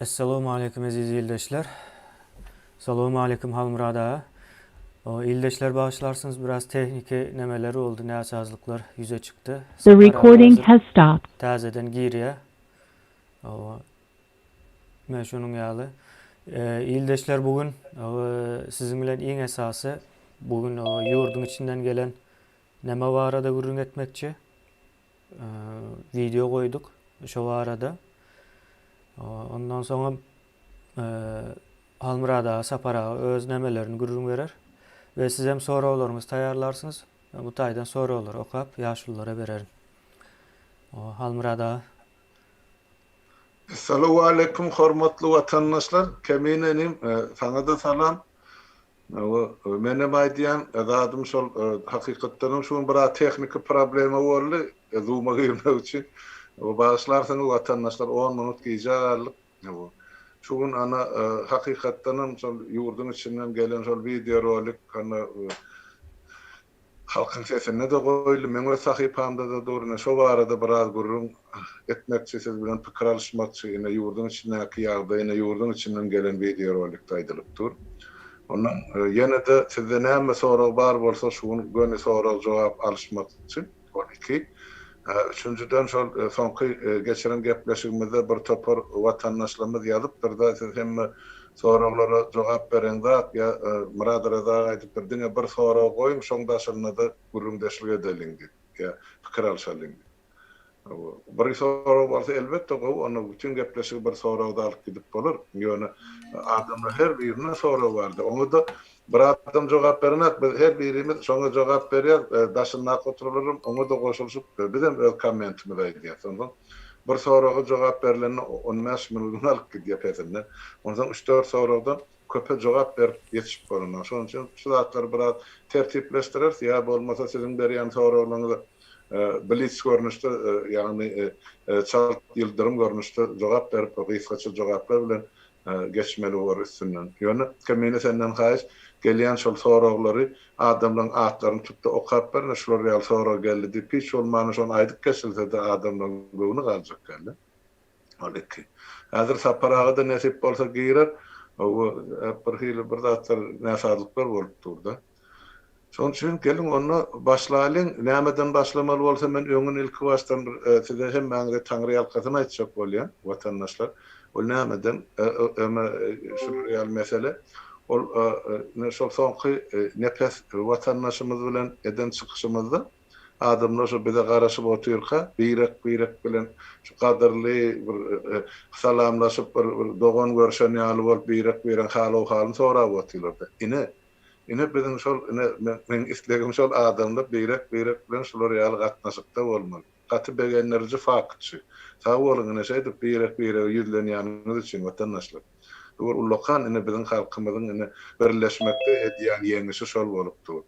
Essalawmaleýkim eziz ildeşler. Salowmaleýkim Halmyrat aga. O ildeşler bagyşlarsyňyz biraz tehniki nemeler boldy, näsazlyklar ýüze çykdy. The Sapar aga recording häzir has stopped. täzeden girýär. O men şonuň ýaly. E, ildeşler bu gün o, siziň bilen iň esasy bu gün o, ýurduň içinden gelen neme barada gürrüň etmekçi. Wideo goýduk şo barada. Ondan soňam Halmyrat aga, Sapar aga öz nemelerini gürrüň berer. We sizem soraglaryňyzy taýýarlarsyňyz. Bu taýdan soraglary okap ýaşululara bererin. Halmyrat aga. Essalawwaleýkum hormatly watandaşlar. Kemine inim saňada salam. Hawa, menem aýdýan zadym şol, hakykatdanam şu gün biraz tehniki problema boldy, Zoom-a girmek üçin. Bagyşlarsyňyz watandaşlar, on minut gijä galdyk. Hawa, şu gün ana, hakykatdanam şol ýurduň içinden gelen şol wideorolik, ana, Halkyň sesinde-de goýuldy, meň öz sahypamda-da dur. Ine, şo barada biraz gürrüň etmekçi, siz bilen pikir alyşmakçy. Ine, ýurduň içindäki ýagdaý, ine, ýurduň içinden gelen wideorolikde aýdylyp dur. Ondan ýene-de sizde näme sorag bar bolsa, şu gün göni sorag-jogap alyşmakçy. Ol iki. Üçünjiden, şol soňky geçiren gepleşigimizde bir topar watandaşlarymyz ýazypdyr-da, siz hemme soraglara jogap bereňzak ýa Myrat Reza aga aýdypdyr, diňe bir sorag goýuň, şoň daşynda-da gürrüňdeşlik edeliň diýip, ýa pikir alşalyň diýip. Bir sorag bolsa elbetde gowy, onda bütin gepleşigi bir soragda alyp gidip bolar. Ýöne adamlar her birinde sorag bardy. Oňa-da bir adam jogap berenak, biz her birimiz şoňa jogap berýäs, daşyndaky oturanlaram oňa-da goşulyşyp bizem öz kommentimizi aýdýas. Onsoň bir soraga jogap berlende on bäş minudyňy alyp gidýär pesinde. Onsoň üç-dört soragdan köpe jogap berip ýetişip bolanok. Şonuň üçin şu zatlary biraz tertipleşdireris ýa bolmasa siziň berýän soraglaryňyza blits görnüşde, ýagny çalt ýyldyrym görnüşde jogap berip, gysgaça jogaplar bilen geçmeli bor üstünden. Ýöne Kemine senden haýyş, gelýän şol soraglary adamlaryň atlaryny tutda okap ber, ine şular ýaly sorag geldi diýip, hiç bolmanda şony aýdyp geçilsede adamlaryň göwni galjak däldi. Ol iki. Häzir Sapar aga-da nesip bolsa girer. Hawa, bir hili bir zatlar näsazlyklar bolup dur-da. Şonuň üçin geliň onda başlaýlyň. Nämeden başlamaly bolsa men öňün ilki başdan bir size hemmäňize Taňry ýalkasyn aýtjak bolýan, watandaşlar. Ol nämeden eme şular ýaly mesele. Ol ine şol soňky Nepes watandaşymyz bilen eden çykyşymyzda Adamlar şo bize garaşyp otyrka, birek-birek bilen şu gadyrly bir salamlaşyp, bir bir dogan görşen ýaly bolup, birek-biregiň hal-owhalyny sorap otyrlardy. Ine, ine biziň şol, ine meň islegim şol adamlar birek-birek bilen şular ýaly gatnaşykda bolmaly. Gaty begendiriji fakt şu. Sag boluň ine şeýdip birek-birege ýüzlenýäniňiz üçin watandaşlar. Bu bir ullakan ine biziň halkymyzyň ine birleşmekde edýän ýeňişi şol bolup dur.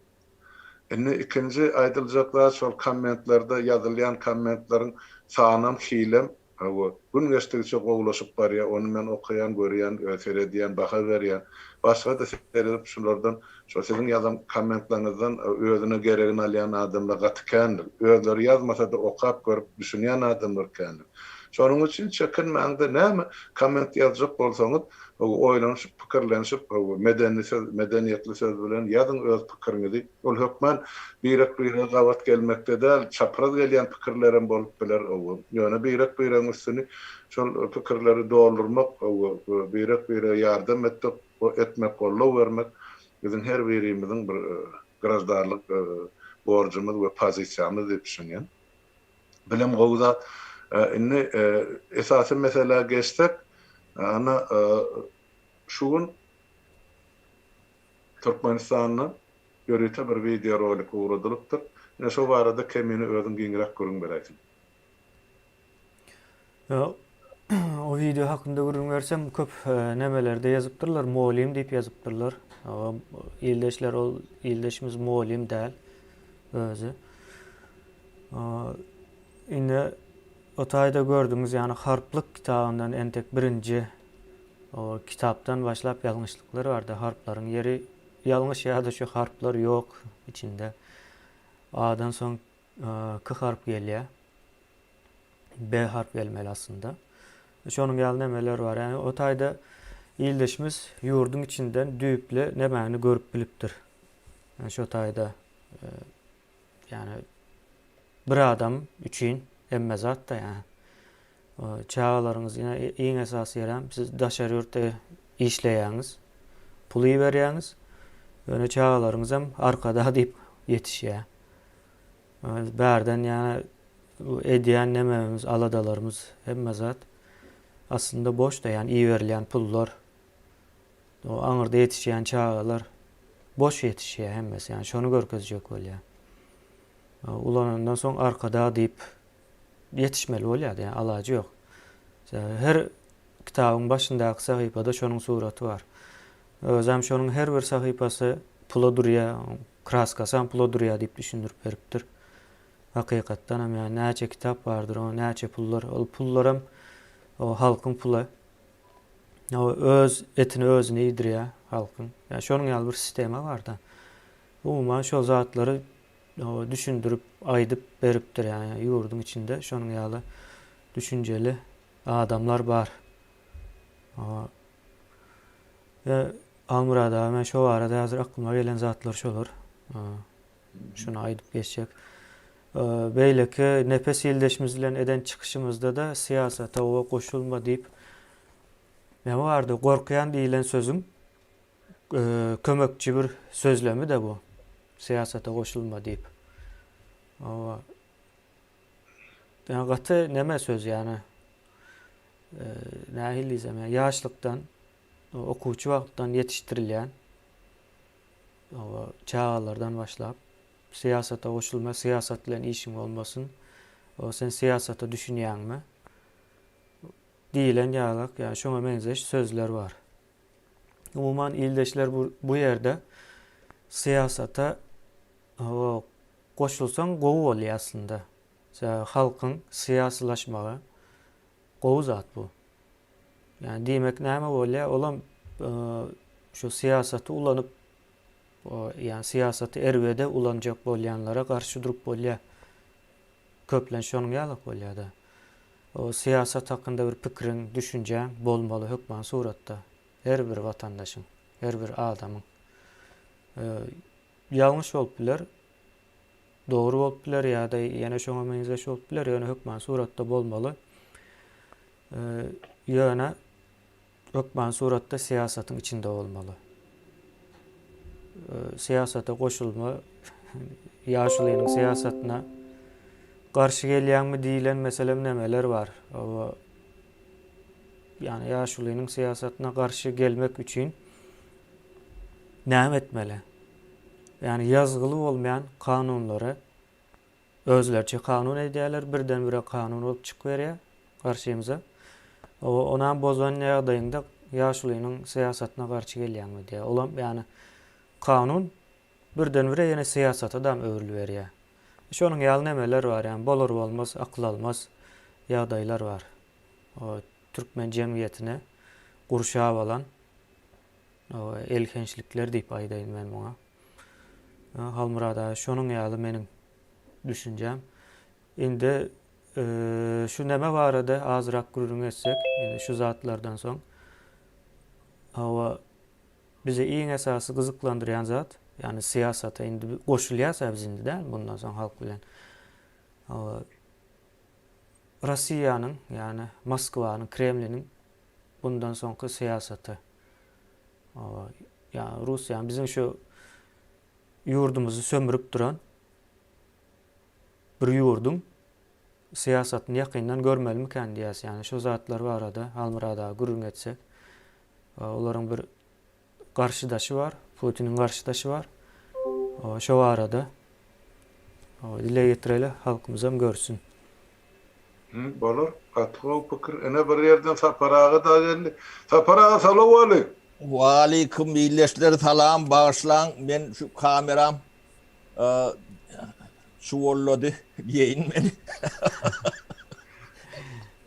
Indi ikinji aýdyljak zat şol kommentlerde ýazylýan kommentleriň sanam hilem hawa gün geçdigiçe gowulaşyp barýar ony men okaýan görýän seredýän baha berýän başgada seredip şulardan şo siziň ýazan kommentleňizden özüne geregini alýan adamlar gaty kändir özleri ýazmasada okap görüp düşünýän adamlar kändir şonuň üçin çekinmäňde näme komment ýazjak bolsaňyz Hawa, oýlanyşyp, pikirlenişip, hawa, medeni söz, medeniýetli söz bilen ýazyň öz pikiriňizi. Ol hökman birek-birege gabat gelmekde däl, çapraz gelýän pikirlerem bolup biler, hawa. Ýöne birek-biregiň üstüni şol pikirleri doldurmak, hawa, birek-birege ýardam etdik, etmek, goldaw bermek biziň her birimiziň bir graždanlyk borjumyz we pozisiýamyz diýip düşünýän. Bilim gowy zat. Indi esasy meselä geçsek, ana şu gün Türkmenistanda ýörite bir wideorolik ugradylypdyr. Ine şo barada Kemine özüň giňräk gürrüň beräýseň. O wideo hakynda gürrüň bersem köp nemelerde ýazypdyrlar, mugallym diýip ýazypdyrlar. Ildeşler ol ildeşimiz mugallym däl özi. Indi o taýda gördüňiz, ýagny harplyk kitabyndan entek birinji o kitapdan başlap ýalňyşlyklar bardy. Harplaryň ýeri ýalňyş ýa-da şu harplar ýok içinde. A-dan soň K harp gelýär. B harp gelmeli aslynda. Şonuň ýaly nemeler bar. Ýagny o taýda ildeşimiz ýurduň içinden düýpli nemäni görüp bilipdir. Ýagny şo taýda ýagny bir adam üçin hemme zat-da ýagny. Çagalaryňyz ine iň esasy ýerem siz daşary ýurtda işleýäňiz, pul iberýäňiz. Ýöne çagalaryňyzam arkada diýip ýetişýär. Bärden ýa bu edýän nememiz, aladalarymyz hemme zat aslynda boş-da, ýagny iberilýän pullar, o aňyrda ýetişýän çagalar boş ýetişýär hemmesi, ýagny şony görkezjek bolýar. Ulanandan soň arkadag diýip ýetişmeli bolýar, ýagny alajy ýok. Her kitabyň başyndaky sahypada şonuň suraty bar. Özem şonuň her bir sahypasy pula durýar, Kraskasam pula durýar diýip düşündirip beripdir. Hakykatdanam ýa näçe kitap bardyr, o näçe pullar, ol pullaram o halkyň puly. O öz etini özüne iýdirýär halkyň. Ýa şonuň ýaly bir sistema barda. Umuman şol zatlary düşündirip, aýdyp beripdir ýa ýurduň içinde şonuň ýaly düşünjeli adamlar bar. Ýa Halmyrat aga men şo barada häzir aklyma gelen zatlar şolar. Şuny aýdyp geçjek. Beýleki Nepes ildeşimiz bilen eden çykyşymyzda-da syýasata we goşulma diýip näme bardy? Gorkýan diýlen sözüň kömekçi bir sözlemi-de bu. Syýasata goşulma diýip. Ýa gaty neme söz ýany. Nähili diýsem, ýaşlykdan okuwçy wagtdan ýetişdirilýän çagalardan başlap syýasata goşulma, syýasat bilen işiň bolmasyn, sen syýasata düşünýäňmi diýlen ýalak, ýa şoňa meňzeş sözler bar. Umuman ildeşler bu, bu ýerde syýasata goşulsaň gowy bolýar aslynda. Halkyň syýasylaşmagy gowy zat bu. Ýani diýmek näme bolýar? Olam şu syýasaty ulanyp, ýani syýasaty erbede ulanjak bolýanlara garşy durup bolýar. Köplenç şonuň ýalak bolýar-da. O syýasat hakynda bir pikiriň, düşünjäň bolmaly hökman suratda. Her bir watandaşyň, her bir adamyň. Ýalňyş bolup biler, dogry bolup biler ýa-da ýene şoňa meňzeş bolup biler, ýöne hökman suratda bolmaly. Ýöne hökman suratda syýasatyň içinde bolmaly. Syýasata goşulma, ýaşulynyň syýasatyna garşy gelýäňmi diýlen meselem nemeler bar. Ýani ýaşulynyň syýasatyna garşy gelmek üçin näme etmeli? Ýani ýazgyly bolmaýan kanunlary Özleriçe kanun edýärler, birden-bire kanun bolup çykyberýär garşymyza. Onam bozan ýagdaýyňda ýaşulynyň syýasatyna garşy gelýäňmi diýýär. Olam ýagny kanun birden-bire ýene syýasata-dam öwrüliberýär. Şonuň ýaly nemeler bar, ýagny bolar-bolmaz, akyl almaz ýagdaýlar bar. Türkmen jemgyýetini gurşap alan elhençlikler diýip aýdaýyn men muňa. Halmyrat aga şonuň ýaly meniň düşünjäm. Indi şu neme barada azrak gürrüň etsek, indi şu zatlardan soň. Hawa, bizi iň esasy gyzyklandyrýan zat, ýagny syýasata indi goşulýas-a biz indi däl mundan soň halk bilen. Hawa, Russiýanyň, ýagny Moskwanyň, Kremliniň bundan soňky syýasaty. Hawa, ýa Russiýanyň biziň şu ýurdumyzy sömürip duran bir ýurduň syýasatyny ýakyndan görmelimikän diýýäs. Ýagny şu zatlar barada Halmyrat aga gürrüň etsek. Olaryň bir garşydaşy bar, Putiniň garşydaşy bar. Şo barada dile getireli, halkymyzam görsün. Bolar. Gaty gowy pikir. Ine bir ýerden Sapar aga-da geldi. Sapar aga salowmalik. Waleýkim ildeşler salam bagyşlaň men şu kameram çuwallady diýeýin men.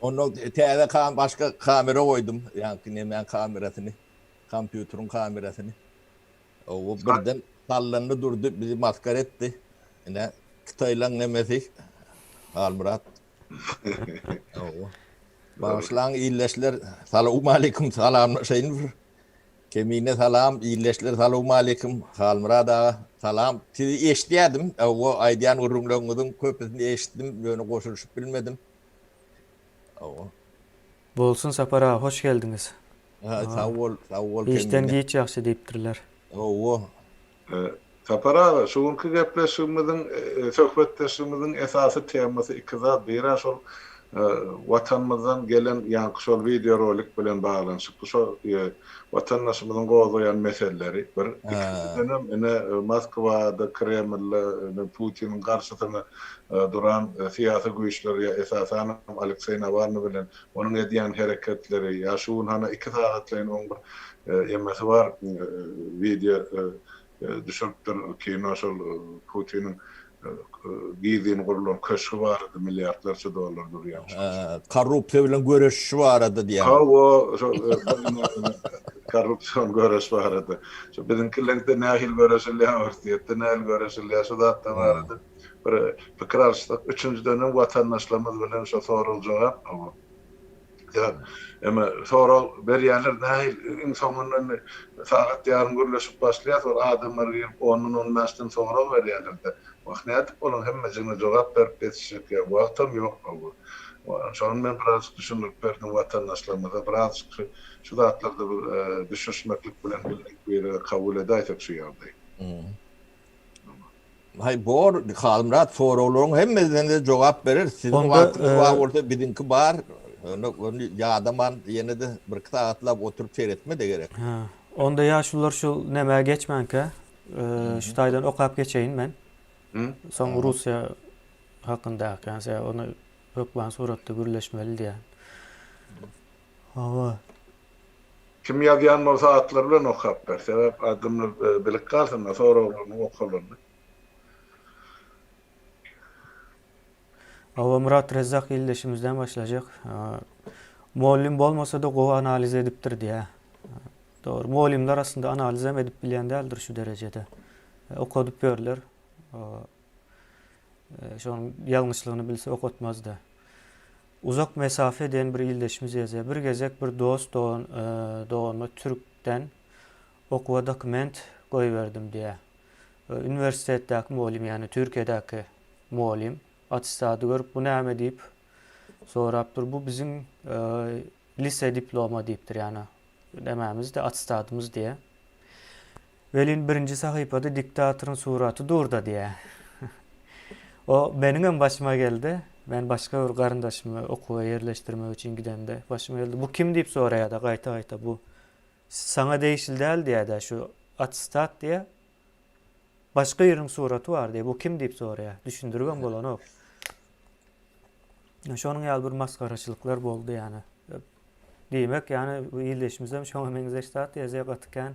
Ondan täze kam başga kamera goýdum ýaňky nemäň kamerasyny kompýuteriň kamerasyny. O birden sallandy durdy bizi masgara etdi. Ine hytaýlaň nemesi Halmyrat. Bagyşlaň ildeşler salowmaleýkim salamlaşaýyn bir. Kemine salam ildeşler salowmaleýkim Halmyrat aga salam sizi eşidýärdim hawa aýdýan gürrüňleriňiziň köpüsini eşitdim ýöne goşulyşyp bilmedim. Hawa. Bolsun Sapar aga hoş geldiňiz. Ha sag bol sag bol Kemine. Işden giç ýagşy diýipdirler. Hawa. Sapar aga, şu günki gepleşigimiziň, söhbetdeşligimiziň esasy temasy iki zat. Biri-ä şol Watanymyzdan gelen ýaňky şol wideorolik bilen baglanyşykly şo watandaşymyzyň gozgaýan meseleleri bir. Ikinjidenem ine Moskwada, Kremlde ine Putiniň garşysyna duran syýasy güýçler ýa esasanam Alekseý Nawalnyý bilen onuň edýän hereketleri ýa şu gün hana iki sagatlaýyn oň bir emesi bar wideo düşüripdir kino şol Putiniň gizlin gurlan köşgi barada milliardlarça dollar durýan şol. Korrupsiýa bilen göreşişi barada diýýäň. Hawa şol korrupsion göreş barada. Şo biziňkileňde nähili göreşilýär Orsýetde nähili göreşilýär şu zatlar barada bir pikir alyşsak. Üçünjidenem watandaşlarymyz bilen şo sorag-jogap. Ýa, eme, sorag berýänler nähili, iň soňunda indi sagat ýarym gürleşip başlaýas, ol adamlar girip ondan, on bäşden sorag berýärler-de. Wah, nädip olaň hemmejigine jogap berip ýetişjek ýa, wagtam ýok hawa. Şony men birazjyk düşündirip berdim watandaşlarymyza, birazjyk şu şu zatlarda bir düşünişmeklik bilen birek-birege kabul edäýsek şu ýagdaýy. Haý bor Halmyrat soraglaryň hemmesine jogap bereris. Siziň wagtyňyz bar bolsa biziňki bar. Ýöne ony ýadaman ýene-de birki sagatlap oturyp seretme-de gerek. Hä. Onda ýaşulular şu nämä geçmänkä şu taýdan okap geçeýin men. Soň Russiýa hakyndaky ýa ony hökman suratda gürleşmeli diýýän. Hawa. Kim ýazýan bolsa atlary bilen okap ber. Sebäp adamlar bilip galsynlar soraglarynyň okalanyny. Hawa Myrat Rezzak ildeşimizden başlajak. Mugallym bolmasa-da gowy analiz edipdir diýýär. Dogry. Mugallymlar aslynda analizem edip bilýän däldir şu derejede. Okadyp ýörler. Şonuň ýalňyşlygyny bilse okatmazdy. Uzak mesafe diýen bir ildeşimiz ýazýar. Bir gezek bir dost dogan doganyma türkden okuwa dokument goýberdim diýýär. Uniwersitetdäki mugallym ýagny Türkiýedäki mugallym attestady görüp bu näme diýip sorapdyr. Bu biziň lise diploma diýipdir ýagny nämämizde attestadymyz diýýär. Welin birinji sahypada diktatoryň suraty durda diýýär. O meniňem başyma geldi. Men başga bir garyndaşymy okuwa ýerleşdirmek üçin gidemde başyma geldi. Bu kim diýip soraýar-da gaýta-gaýta bu saňa degişli däl diýýär-de şu attestat diýýär. Başga biriniň suraty bar diýýär. Bu kim diýip soraýar. Düşündiribem bolanok. Şonuň ýaly bir masgaraçylyklar boldy ýany. Diýmek, ýany bu ildeşimizem şoňa meňzeş zat ýazýar gaty kän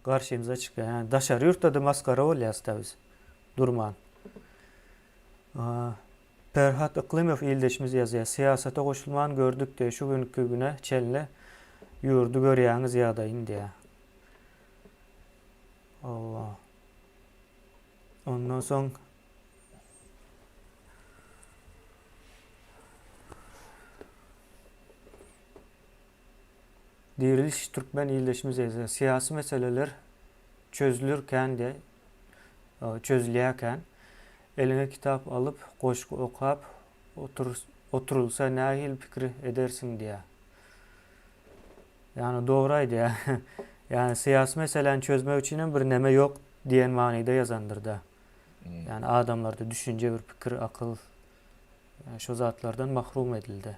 garşymyza çykýar. Ýani daşary ýurtda-da masgara bolýas-da biz durman. Perhat Yklymow ildeşimiz ýazýar. Syýasata goşulman gördük diýýär. Şu günki güne çenli ýurdy görýäňiz ýagdaýyny diýýär. Allah. Ondan soň Diriliş türkmen ildeşimiz ýazýar. Syýasy meseleler çözülirkän de çözülýärkän eliňe kitap alyp goşgy okap oturylsa nähili pikir edersiň diýýär. Ýagny dogry aýdýar. Ýagny syýasy meseläni çözmek üçinem bir neme ýok diýen manyda ýazandyrda. Ýagny adamlarda düşünje bir pikir akyl Şu zatlardan mahrum edildi.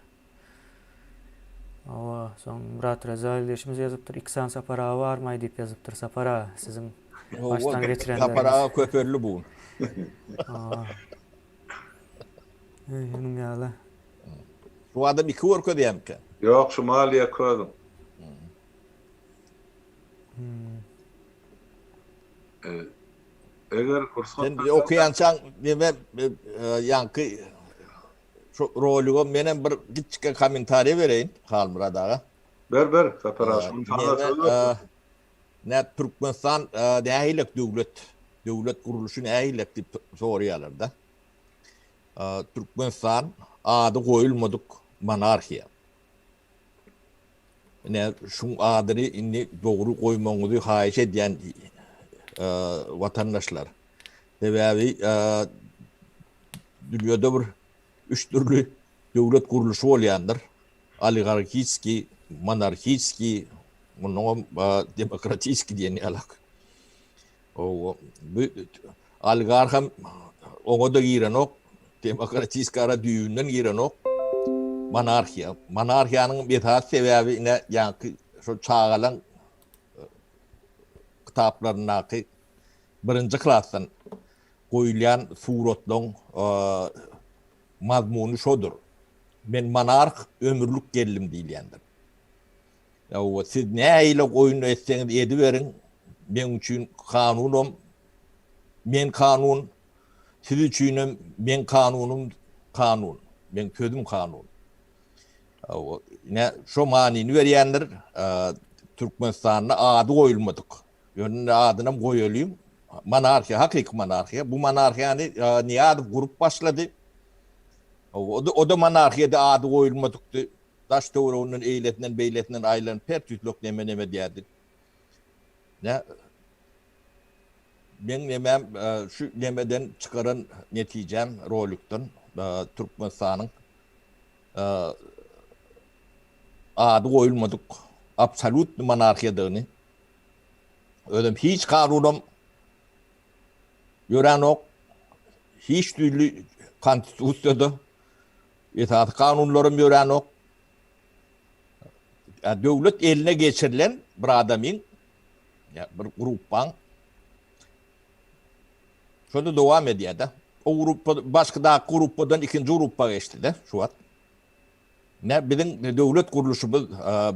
Hawa, soň Myrat Reza ildeşimiz ýazypdyr, Iki sany Sapar aga barmaý diýip ýazypdyr. Sapar aga, siziň başdan geçirenleriňiz. Sapar aga köpeldi bu gün. Hawa. Şunuň ýaly. Şu adam iki görkezýärmikä? Ýok, şu maliýe közüň. Eger rugsat Sen okaýançaň neme ýaňky şu roliga menem bir kiçjik kommentariý bereýin Halmyrat aga. Ber ber Sapar aga şuny saňa söz berdim. Nä Türkmenistan nähilek döwlet döwlet gurluşy nähilek diýip soraýarlar-da. Türkmenistan ady goýulmadyk monarhiýa. Ine, şuň adyny indi dogry goýmagyňyzy haýyş edýän watandaşlar. Sebäbi dünýede bir üç dürli döwlet gurluşy bolýandyr. Oligarhiçeskiý, monarhiçeskiý, mundanam demokratiçeskiý diýen ýalak. Owa, bu oligarham oňa-da girenok, demokratiskara düýbünden girenok. Monarhiýa. Monarhiýanyň esasy sebäbi ine ýaňky şol çagalaň kitaplaryndaky birinji klasdan goýulýan suratlaň mazmuny şodur. Men monarh ömürlik geldim diýilýändir. Hawa, siz nähili oýun etseňiz ediberiň, meň üçin kanunam men kanun, siz üçinem meň kanunym kanun, meň sözüm kanun. Hawa, ine, şo manyny berýändir. Türkmenistanda ady goýulmadyk. Ýöne indi adynam goýalyň. Monarhiýa, hakyky monarhiýa. Bu monarhiýany Nyýazow gurup başlady. O-da monarhiýady, ady goýulmadykdy. Daş-töwereginden eýlesinden-beýlesinden aýlanyp her tüýslek neme-neme edýärdi. Nä, meň nemäm şu nemeden çykaran netijäm rolikden Türkmenistanyň ady goýulmadyk absolýutny monarhiýadygyny, özem hiç kanunam ýöränok, hiç tüýli konstitusiýada Esasy kanunlaram ýöränok. Döwlet eline geçirilen bir adamyň, bir gruppaň şonda dowam edýär-de. O gruppa başkydaky gruppadan ikinji gruppa geçdi-de şu wagt. Ne biziň döwlet gurluşymyz,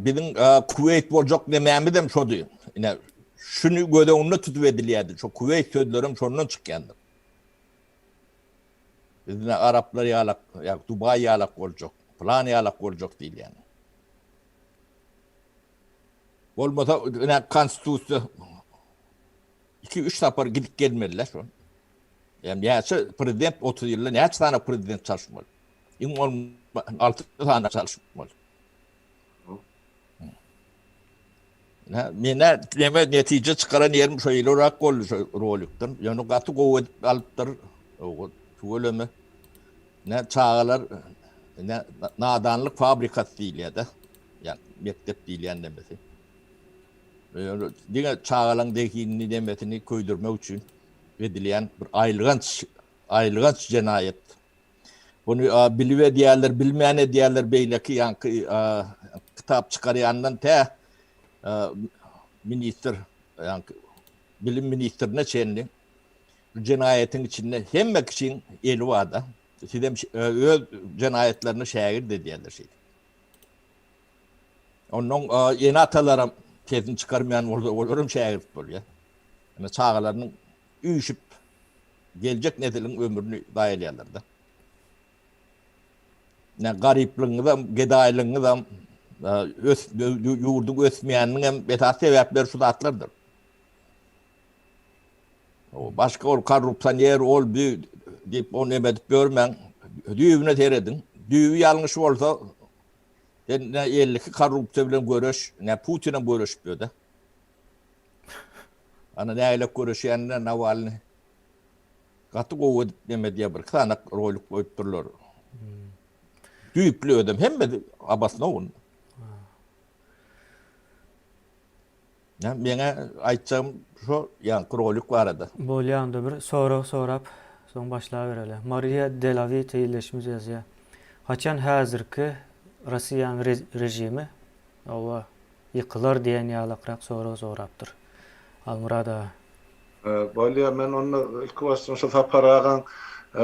biziň Kuweýt boljak nemämizem şody. Ine şuny göz öňünde tutup edilýärdi. Şo Kuweýt sözlerem şondan çykýandyr. Biz ine araplar ýalak, ýa Dubaý ýalak boljak, pylan ýalak boljak diýilýän. Bolmasa ine konstitusiýa 2-3 sapar gidip gelmeliler şol. Ýa näçe prezident 30 ýylda näçe sany prezident çalyşmaly? Iň bolmanda 6 sany çalyşmaly. Menä neme netije çykaran ýerim şeýleräk boldy şu rolikden. Ýöne gaty gowy edip alypdyr. Tüweleme. Ne çagalar ne nadanlyk fabrikasy diýilýär-de. Ýa mekdep diýilýän nemesi. Ýöne diňe çagalaryň zehinini nemesini köýdürmek üçin edilýän bir aýylganç aýylganç jenaýat. Buny bilip edýärler, bilmän edýärler, beýleki ýaňky kitap çykarýandan tä ministr, ýaňky bilim ministrine çenli bu jenaýatyň içinde hemme kişiň eli bar-da. Sizem öz jenaýatlaryna şägirt edýärler şeýdip. Onnoň ene-atalaram sesini çykarmaýan bolsa, olaram şägirt bolýar. Ýöne çagalarynyň üýşüp geljek nesiliň ömrüni zaýalaýarlar-da. Ne garyplygyňyzam, gedaýlygyňyzam, ös, ýurduň ösmeýäniniňem esasy sebäpleri şu zatlardyr. Başga ol korrupsioner, ol bu diýip ony neme edip ýörmäň. Düýbüne serediň. Düýbi ýalňyş bolsa, sen ne 52 korrupsiýa bilen göreş, ne Putinem göreşip ýör-de. Ana nägilek göreşýänine Nawalny gaty gowy edip neme edýär bir sanak rolik goýupdyrlar. Düýpli özem hemmesi obosnowan. Ýa meňe aýtjagym şo ýaňky rolik barada. Bolýa onda bir sorag sorap soň başlabereli. Mariýa Delavita ildeşimiz ýazýar. Haçan häzirki Rossiýanyň režimi oba Ýykylar diýen ýalakrak sorag sorapdyr. Almyrat aga. Bolýa men onda ilki başdan şu Sapar agaň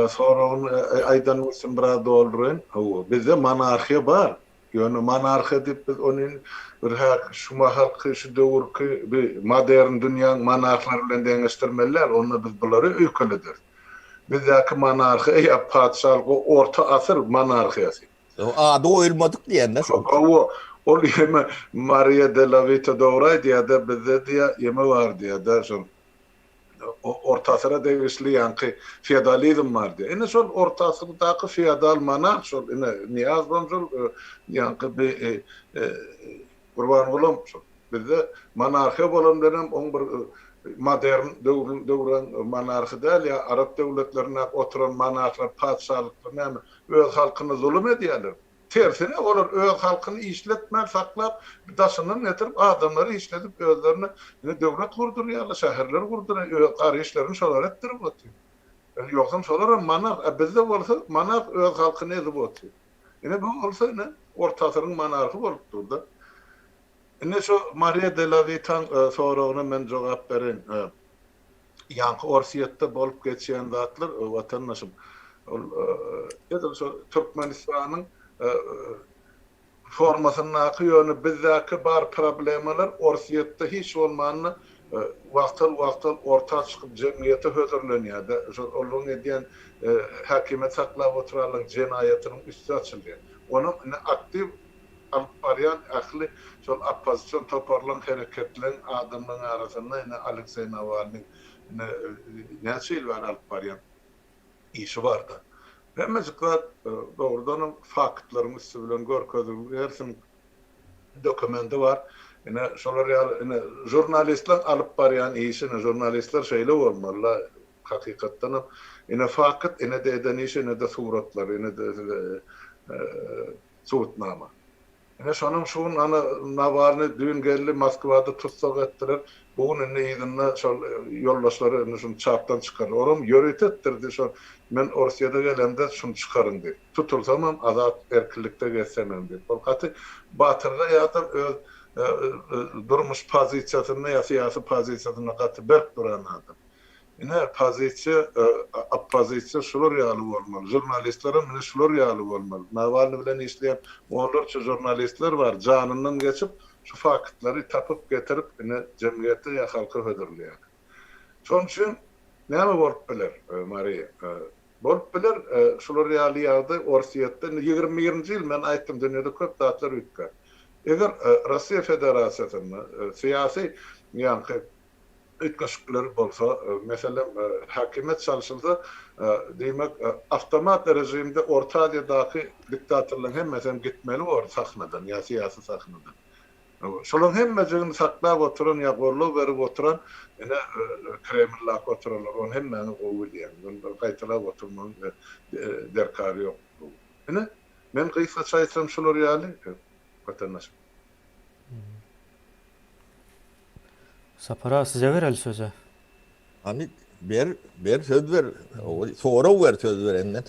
soragyny aýdan bolsam biraz dolduraýyn. Hawa bizde monarhiýa bar. Ýöne monarhiýa diýip biz ony bir häki şu mahalky şu döwürki bi modern dünýäň monarhlary bilen deňeşdirmeli däl. Onda biz bulary öýkelederis. Bizdäki monarhiýa ýa patyşalyk o orta asyr monarhiýasy. Ady goýulmadyk diýende şol. Hawa, ol ýeme Mariýa de la Wita dogry aýdýar-da, bizde diýýär, ýeme bar diýýär-de, şol orta asyra degişli ýaňky feodalizm bar diýýär. Ine şol orta asyrdaky feodal monarh şol ine Nyýazowam şol ýaňky bi. Gurbangulam şol. Bizde monarhiýa bolan bilenem oň bir modern döwrüň döwran monarhy däl ýa arap döwletlerindäki oturan monarhlar patyşalyklar näme öz halkyna zulum edýärler. Tersine olar öz halkyny işletmän saklap daşyndan getirip adamlary işledip özlerine ine döwlet gurdurýarlar şäherler gurdurýar öz gar işlerini şolar etdirip otyr. Ýogsam şolaram monarh a bizde bolsa monarh öz halkyny ezip otyr. Ine bu bolsa ine orta asyryň monarhy bolup durda. Indi şu Mariýa de la Witaň soragyna men jogap bereýin. Ýaňky Orsýetde bolup geçýän zatlar, watandaşym, ol edil şo Türkmenistanyň formasyndaky, ýöne bizdäki bar problemalar Orsýetde hiç bolmanda wagtal-wagtal orta çykyp jemgyýete hödürlenýär-de, şol olaryň edýän häkimiýet saklap oturanlaryň jenaýatynyň üsti açylýar. Onuň indi aktiw alyp barýan ähli şol oppozision toparlaryň, hereketleň, adamlaryň arasynda ine Alekseý Nawalnyň ine näçe ýyl bäri alyp barýan işi barda. Hemmejik zat dogrudanam faktlaryň üsti bilen görkezildi. Hersiniň dokumendi bar. Ine şolar ýaly ine žurnalistleň alyp barýan işi ine žurnalistler şeýle bolmaly-da hakykatdanam ine fakt ine-de eden işi ine-de suratlary ine-de size Subutnama. Ine şonuň şu gün ana Nawalny düýn geldi Moskwada tussag etdiler. Bu gün indi yzynda şol ýoldaşlary indi şuny çapdan çykardy. Olam ýörite etdirdi şol men Orsýede gelemde şuny çykaryň diýip. Tutulsamam azat erkinlikde gezsemem diýip. Ol gaty batyrgaý adam öz durmuş pozisiýasynda ýa syýasy pozisiýasynda gaty berk duran adam. Ine, pozisiýa, oppozisiýa şular ýaly bolmaly. Žurnalistlerem ine şular ýaly bolmaly. Nawalnyý bilen işleýän onlarça žurnalistler bar, janyndan geçip, şu faktlary tapyp getirip, ine, jemgyýete ýa halka hödürleýärler. Şonuň üçin näme bolup biler, Mariýa? Bolup biler, şular ýaly ýagdaý Orsýetde, indi 21-nji ýyl, men aýtdym, dünýede köp zatlar üýtgär. Eger Russiýa Federasiýasynda syýasy, ýaňky üýtgeşikler bolsa, meselem, häkimiýet çalşylsa, diýmek, awtomat režimde Orta Aziýadaky diktatorlaryň hemmesi hem gitmeli bor sahnadan ýa syýasy sahnadan. Şolaryň hemmejigini saklap oturan ýa goldaw berip oturan ine Kremldaky oturanlar, ony hemmäňiz gowy bilýäňiz. Ony gaýtalap oturmagyň derkary ýok. Ine, men gysgaça aýtsam şular ýaly, watandaşym. Sapar aga size bereli sözi. Hany ber ber söz ber. Sorag ber söz berenden.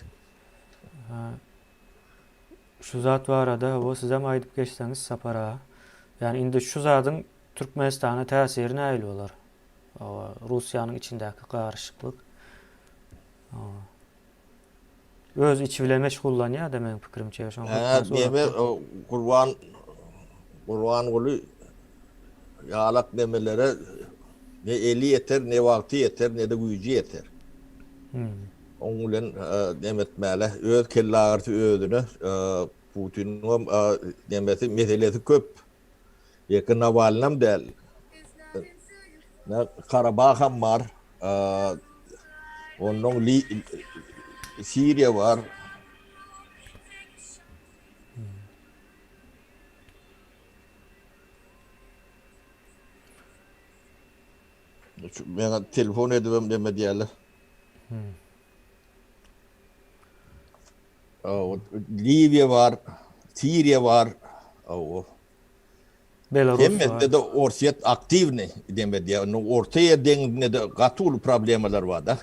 Şu zat barada hawa sizem aýdyp geçseňiz Sapar aga. Ýani indi şu zadyň Türkmenistana täsiri nähili bolar? Hawa Russiýanyň içindäki garyşyklyk. Hawa. Öz içi bilen meşgullanýar-da meniň pikirimçe. Şoň Hä, neme Gurban Gurbanguly ýalak nemelere ne eli ýeter, ne wagty ýeter, ne-de güýji ýeter. Hmm. Oň bilen neme etmäle, öz kelle agyrysy özüne, Putiniň nemesi, meselesi köp. Ýeke Nawalnam däl. Karabaham bar. Ondan Siriýa bar. Meňe telefon edibem neme diýerler. Hmm. Liwiýa bar, Siriýa bar. Belarus Hemmesinde-de Orsýet aktiwnyý dem edýär. Indi Orta ýer deňzinde-de gaty uly problemalar bar-da.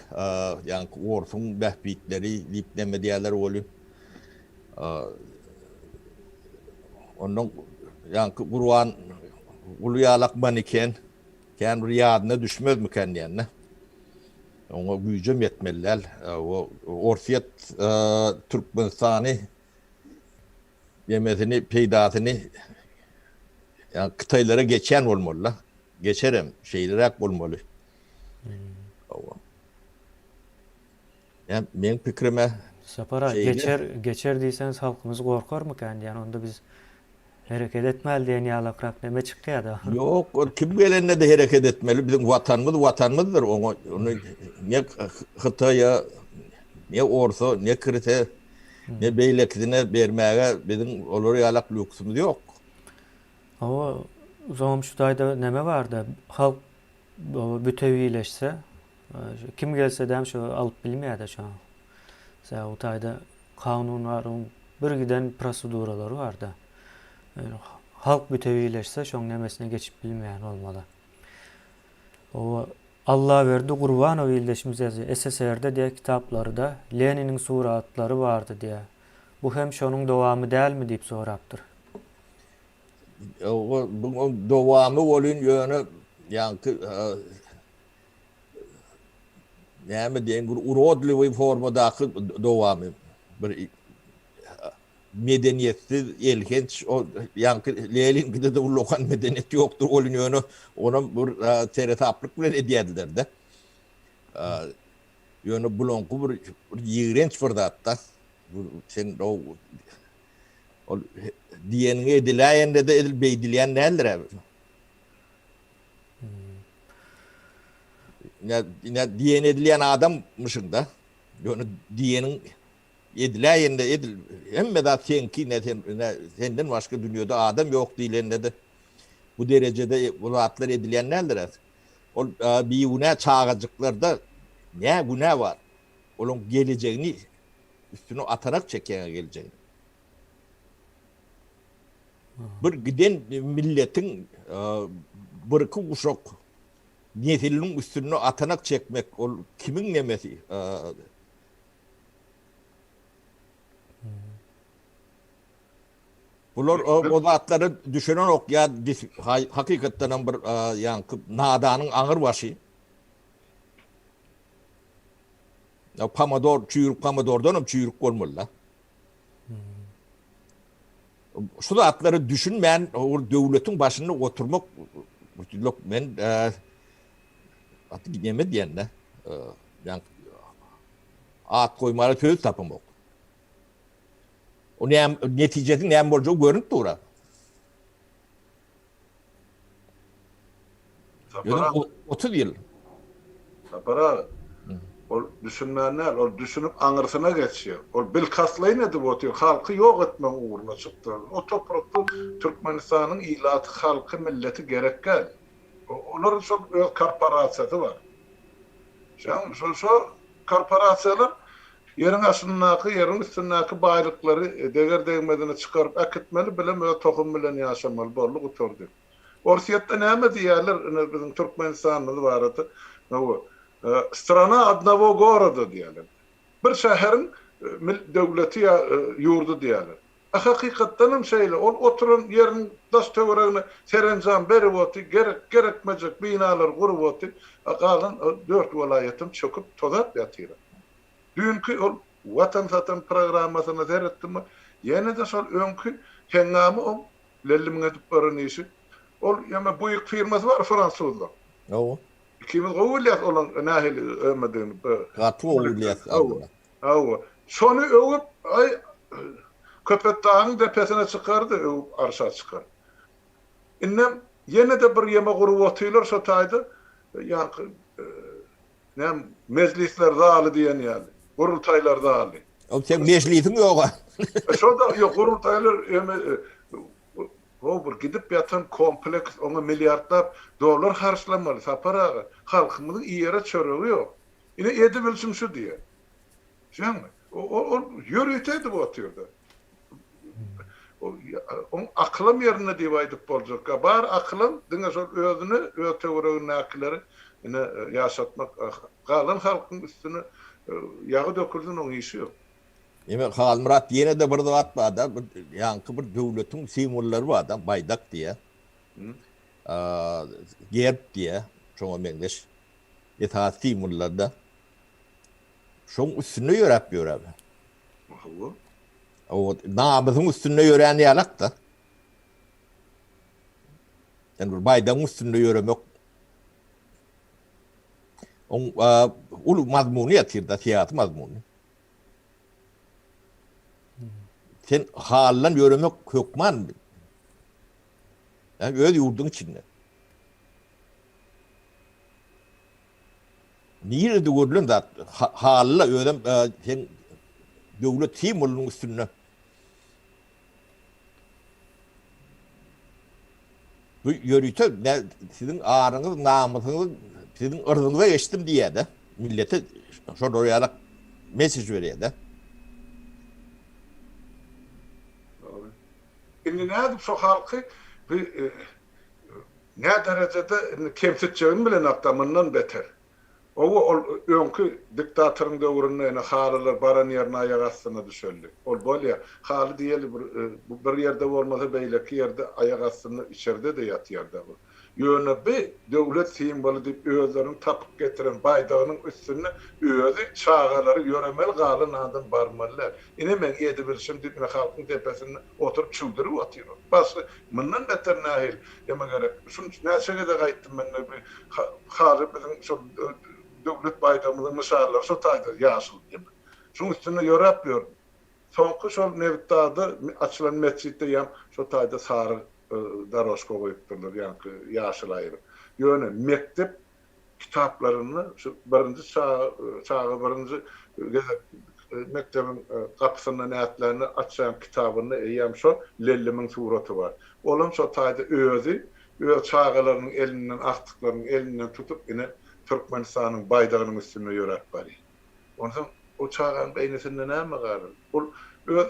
Ýaňky orsuň bähbitleri diýip dem edýärler welin. Ondan ýaňky Gurban Guly ýalak maniken kän bir ýadyna düşmezmikän diýende. Oňa güýjem ýetmeli däl. Orsýet Türkmenistany Nemesini, peýdasyny ýa hytaýlara geçýän bolmaly-da. Geçerem, şeýleräk bolmaly. Hawa. Ýa meň pikrime Sapar aga, geçer, geçer diýseňiz halkymyz gorkarmykan diýýän, onda biz hereket etmäli diýen ýalakrak neme çykýada. Ýok, ol kim gelende-de hereket etmeli. Biziň watanymyz watanymyzdyr. Oňa ony ne Hytaýa, ne orsa, ne kirise Ne beýlekisine bermäge biziň olar ýalak lýuksumyz ýok. Hawa, soňam şu taýda neme barda, halk bütewileşse, kim gelse-däm şo alyp bilmeýär-de şo. Sebäbi bu taýda kanun bar, oň bir giden proseduralary bar-da. Halk bütewileşse şoň nemesine geçip bilmeýän bolmaly. Hawa, Allaberdi Gurbanow ildeşimiz ýazýar, SSR-de diýýär kitaplarda Leniniň suratlary bardy diýýär. Bu hem şonuň dowamy dälmi diýip sorapdyr. Buň dowamy bolyn ýöne ýaňky näme diýeýin bir urodliwy formadaky dowamy bir medeniýetsiz elhenç o ýaňky Leninkide-de ullakan medeniýet ýokdur welin ýöne onam bir seresaplyk bilen edýärdiler-de. Ýöne bulaňky bir ýigrenç bir zat-da. Sen o ol diýeniňi ediläýende-de edil beýdilýän däldir-ä. Ine diýen edilýän adammyşyň-da. Ýöne diýeniň Ediläýende edil hemme zat seňki ine sen ine senden başga dünýede adam ýok diýlende-de bu derejede bu zatlar edilýän däldir. Ol bigünä çagajyklarda nä günä bar? Olaň gelejegini üstüne atanak çekýäňä gelejegini. Bir giden milletiň birki guşak nesiliniň üstünde atanak çekmek ol kimiň nemesi? Bular o zatlara düşünenok ýa hakykatdan hem bir ýaňky nadanyň aňyr başy. Ya pomidor, çüýrük pomidordan hem çüýrük bolmaly-da. Şu zatlara düşünmän ol döwletiň başynda oturmak men aty neme diýende, ýaňky At goýmana söz tapamok. O näme netijesiniň näme boljagy görünip dur. Ýöne 30 ýyl. Sapar aga, ol düşünmän däl, ol düşünip aňyrsyna geçýär. Ol bilkastlaýyn edip otyr, halky ýok etmegiň ugruna çykdy. O toprakda Türkmenistanyň ilaty, halky, milleti gerek däl. Olaryň şol öz korporasiýasy bar. Şoň şo şo korporasiýalar ýeriň aşyndaky, ýeriň üstündäki baýlyklary deger-degmezine çykaryp äkitmeli, bilem öz tohumy bilen ýaşamaly boldy, gutardy. Orsýetde näme diýýärler ine biziň Türkmenistanymyz barada, hawa, strana odnowo goroda diýýärler. Bir şäheriň döwleti ýa ýurdy diýýärler. A hakykatdanam şeýle, ol oturan ýeriniň daş-töweregine serenjam berip oty, gerek, gerekmejek binalary gurup oty, a galan dört welaýatam çöküp, tozap ýatyr. Düýnki ol Watan satan programmasyna seretdim, ýene-de şol öňki heňňamy oň Lellimiň edip beren işi. Ol ýene Buig firmasy bar fransuzlaň. Hawa. Ikimiz gowy bilýäs olaň nähili ömedigini. Gaty gowy bilýäs. Hawa. Hawa. Şony öwüp, aý, Köpetdagyň depesine çykardy, öwüp arşa çykar. Indem ýene-de bir ýeme gurup otyrlar şo taýda, ýaňky, näme, mejlisler zaly diýen ýaly, gurultaýlar zaly. Ol seň mejlisiň ýog-a. Şo-da, ýok, gurultaýlar ýeme, ho, bir gidip ýatan kompleks, oňa milliardlap dollar harçlamaly, Sapar aga. Halkymyzyň iýere çöregi ýok. Ine, edibilşiň şu diýýär. Düşýäňmi? Ol ýörite edip otyrdy. Oň akylam ýerinde diýip aýdyp boljak. Bar akylam diňe şol özüni, öz töweregindäkileri ine ýaşatmak. Galan halkyň üstüne ýagy dökülsin oň işi ýok. Ýene Halmyrat ýene-de bir zat bar-da, bir ýaňky bir döwletiň simwollary bar-da, baýdak diýýär. Gerb diýýär, şoňa meňzeş esasy simwollar-da. Şoň üstünde ýöräp ýöräp. Hawa. O namysyň üstünde ýörän ýalak-da. Yani bir baýdagyň üstünde ýöremek oň uly mazmuny ýatyr-da, syýasy mazmuny. Sen haldan ýöremek hökman. Yani öz ýurduň içinde. Nirede görülen zat halyla özem seň döwlet simwolynyň üstünde. Bu ýörite siziň aryňyz, namysyňyz, siziň yrzyňyza geçdim diýýär-de. Millete şolar ýaly mesej berýär-de. Dogry. Indi nädip şo halky bu nä derejede indi kemsitjegini bilenokda mundan beter. Owa ol öňki diktatoryň döwründe ine halylar baran ýerine aýak astyna düşeldi. Ol bolýa. Haly diýeli bir bir ýerde bolmasa beýleki ýerde aýak astynda içerde-de ýatýarda bu. Ýöne bi döwlet simwoly diýip özleriniň tapyp getiren baýdagynyň üstünde özi çagalary ýöremeli galan adam barmaly däl. Ine meň edibilşim diýip ine halkyň depesinde oturyp çüwdürip otyr ol. Başga mundan beter nähili eme gerek. Şuny näçe gezek aýtdym men bi haly biziň şol döwlet baýdagymyzyň nyşanlary şo taýda ýaşyl diýip. Şuň üstünde ýöräp ýördüm. Soňky şol Nebitdagda açylan metjitde ýam şo taýda sary dorožka goýupdyrlar, ýaňky ýaşyl aýryp. Ýöne mekdep kitaplarynda şu birinji çaga çaga birinji gezek mekdebiň gapysyndan ätlände açýan kitabynda eýýäm şo lellimiň suraty bar. Olam şo taýda özi öz çagalarynyň elinden, agtyklarynyň elinden tutup ine Türkmenistanyň baýdagynyň üstünde ýöräp barýar. Onsoň o çaganyň beýnisinde näme galar? Ol öz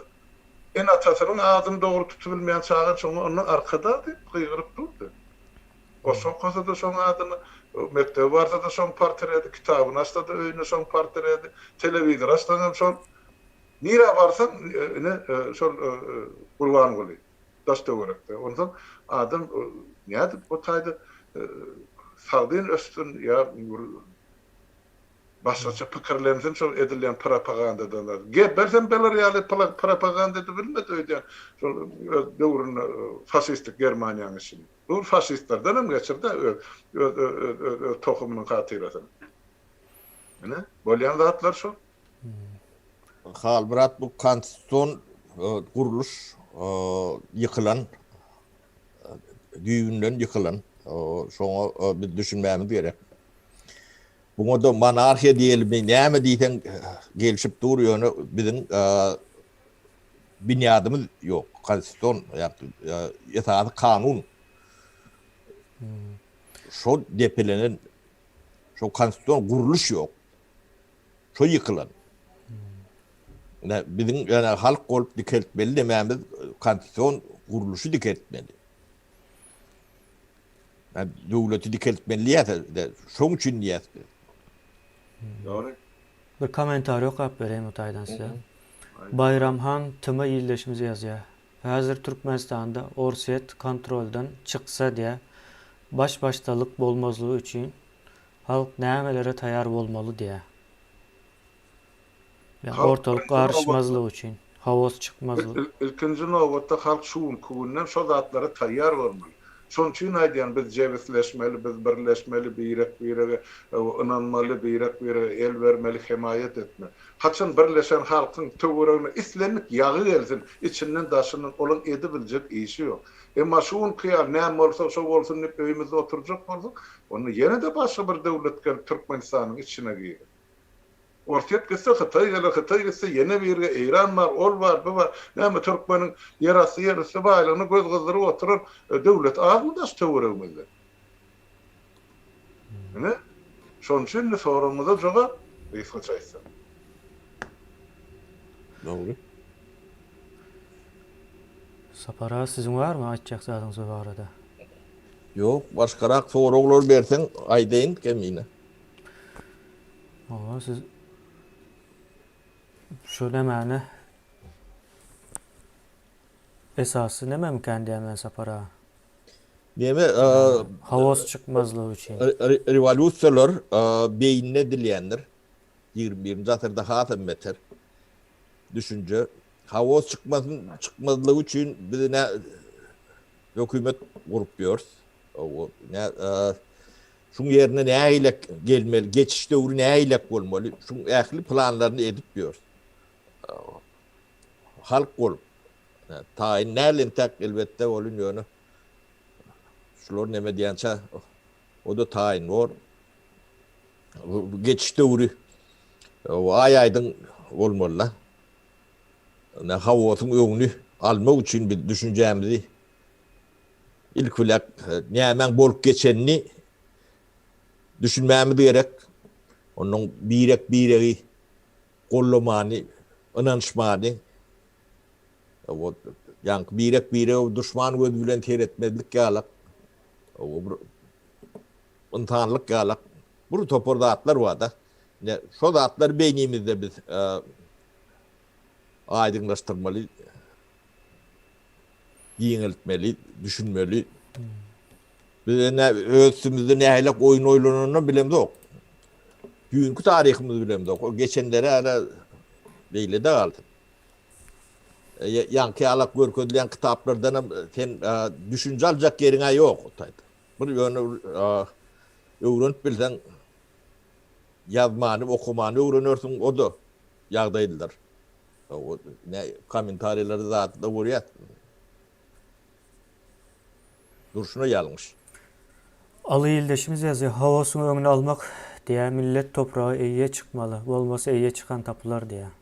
ene-atasynyň adyny dogry tutubilmeýän çaga şoňa ondan Arkadag diýip gygyryp durdy. Goşgy okasa-da şoň adyny, mekdebe barsa-da şoň portreti, kitabyny açsa-da öýünde şoň portreti, telewizor açsaň hem şol. Nirä barsaň ine şol Gurbanguly daş-töwerekde. Onsoň adam nädip o taýda sagdyn össün ýa bir Başgaça pikirlensin şol edilýän propagandadan zat. Gebbelsem beler ýaly propaganda edibilmedi öýdýän şol öz döwründe faşistik Germaniýanyň içinde. Bu faşistlerden hem geçirdi öz öz öz öz öz tohumynyň hatyrasyna. Ine, bolýan zatlar şol. Halmyrat bu konstitusion gurluş ýykylan düýbünden ýykylan şoňa biz düşünmämiz gerek. Buňa-da monarhiýa diýelimi, näme diýseň gelşip dur, ýöne biziň binýadymyz ýok, konstitusion, esasy kanun şol depelenen, şol konstitusion gurluş ýok. Şo ýykylan. Ine, biziň ýöne halk bolup dikeltmeli nemämiz konstitusion gurluşy dikeltmeli. Döwleti dikeltmeli diýýäs, şoň üçin diýýäs biz. Dogry. Bir kommentariý okap bereýin bu taýdan size. Baýram han TM ildeşimiz ýazýar. Häzir Türkmenistanda Orsýet kontroldan çyksa diýä baş-başdalyk bolmazlygy üçin halk nämelere taýar bolmaly diýä. Ýa ortalyk garyşmazlygy üçin, haos çykmazlygy. Ilkinji nobatda halk şu günki günden şo zatlara taýýar bolmaly. Şonuň üçin aýdýan biz jebisleşmeli, biz birleşmeli, birek-birege ynanmaly, birek-birege el bermeli, hemaýat etmeli. Haçan birleşen halkyň töweregine islendik ýagy gelsin, içinden daşyndan olaň edibiljek işi ýok. Emma şu günki ýaly näme bolsa şo bolsun diýip öýümizde oturjak bolsak, onda ýene-de başga bir döwlet gelip Türkmenistanyň içine girer. Orsýet gitse Hytaý geler, Hytaý gitse ýene birge Eýran bar, ol bar, bu bar. Näme türkmeniň ýerasty ýerüsti baýlygyny göz gyzdyryp oturan döwlet azmy daş töweregimizde? Ine, şonuň üçin indi soragyňyza jogap gysgaça aýtsak. Dogry. Sapar aga siziň barmy aýtjak zadyňyz bu barada? Ýok, başgarak soraglar berseň aýdaýyn kemine. Hawa siz şu nämäni esasy nämemikän diýýän men Sapar aga. Neme haos çykmazlygy üçin. Rewolýusiýalar beýnine edilýändir. 21-nji asyrda hasam beter. Düşünje haos çykmasyn çykmazlygy üçin biz nä hökümet gurup ýörüs. Nä Şuň ýerine nähilek gelmeli, geçiş döwri nähilek bolmaly, şuň ähli planlaryny edip ýörüs. Halk bolup. Taýyn däl entäk elbetde bolun ýöne şular neme diýençä o-da taýyn bor. Geçiş döwri aý-aýdyň bolmaly-da. Haosyň öňüni almak üçin biz düşünjämizi. Ilki bilen nämäň bolup geçenini düşünmämiz gerek. Onnoň birek-biregi gollamany, ynanyşmany, ýaňky birek-birege duşman gözi bilen seretmezlik ýalak, bir ynsanlyk ýalak bir topar zatlar bar-da. Ine, şo zatlary beýnimizde biz aýdyňlaşdyrmaly, giňeltmeli, düşünmeli. Biz ine öz üstümizde nähilek oýun oýlananyny bilemzok. Düýnki taryhymyzy bilemzok. O geçenleri hala beýle-de galsyn. Ýaňky ýalak görkezilýän kitaplardan hem sen düşünje aljak ýeriň-ä ýok o taýda. Bir ýöne öwrenip bilseň ýazmany, okamany öwrenersiň, o-da ýagdaýlydyr. Ne kommentariýalary zatda görýäs. Durşuna ýalňyş. Aly ildeşimiz ýazýar, Haosyň öňüni almak diýýär, millet topraga eýe çykmaly, bolmasa eýe çykan tapylar diýýär.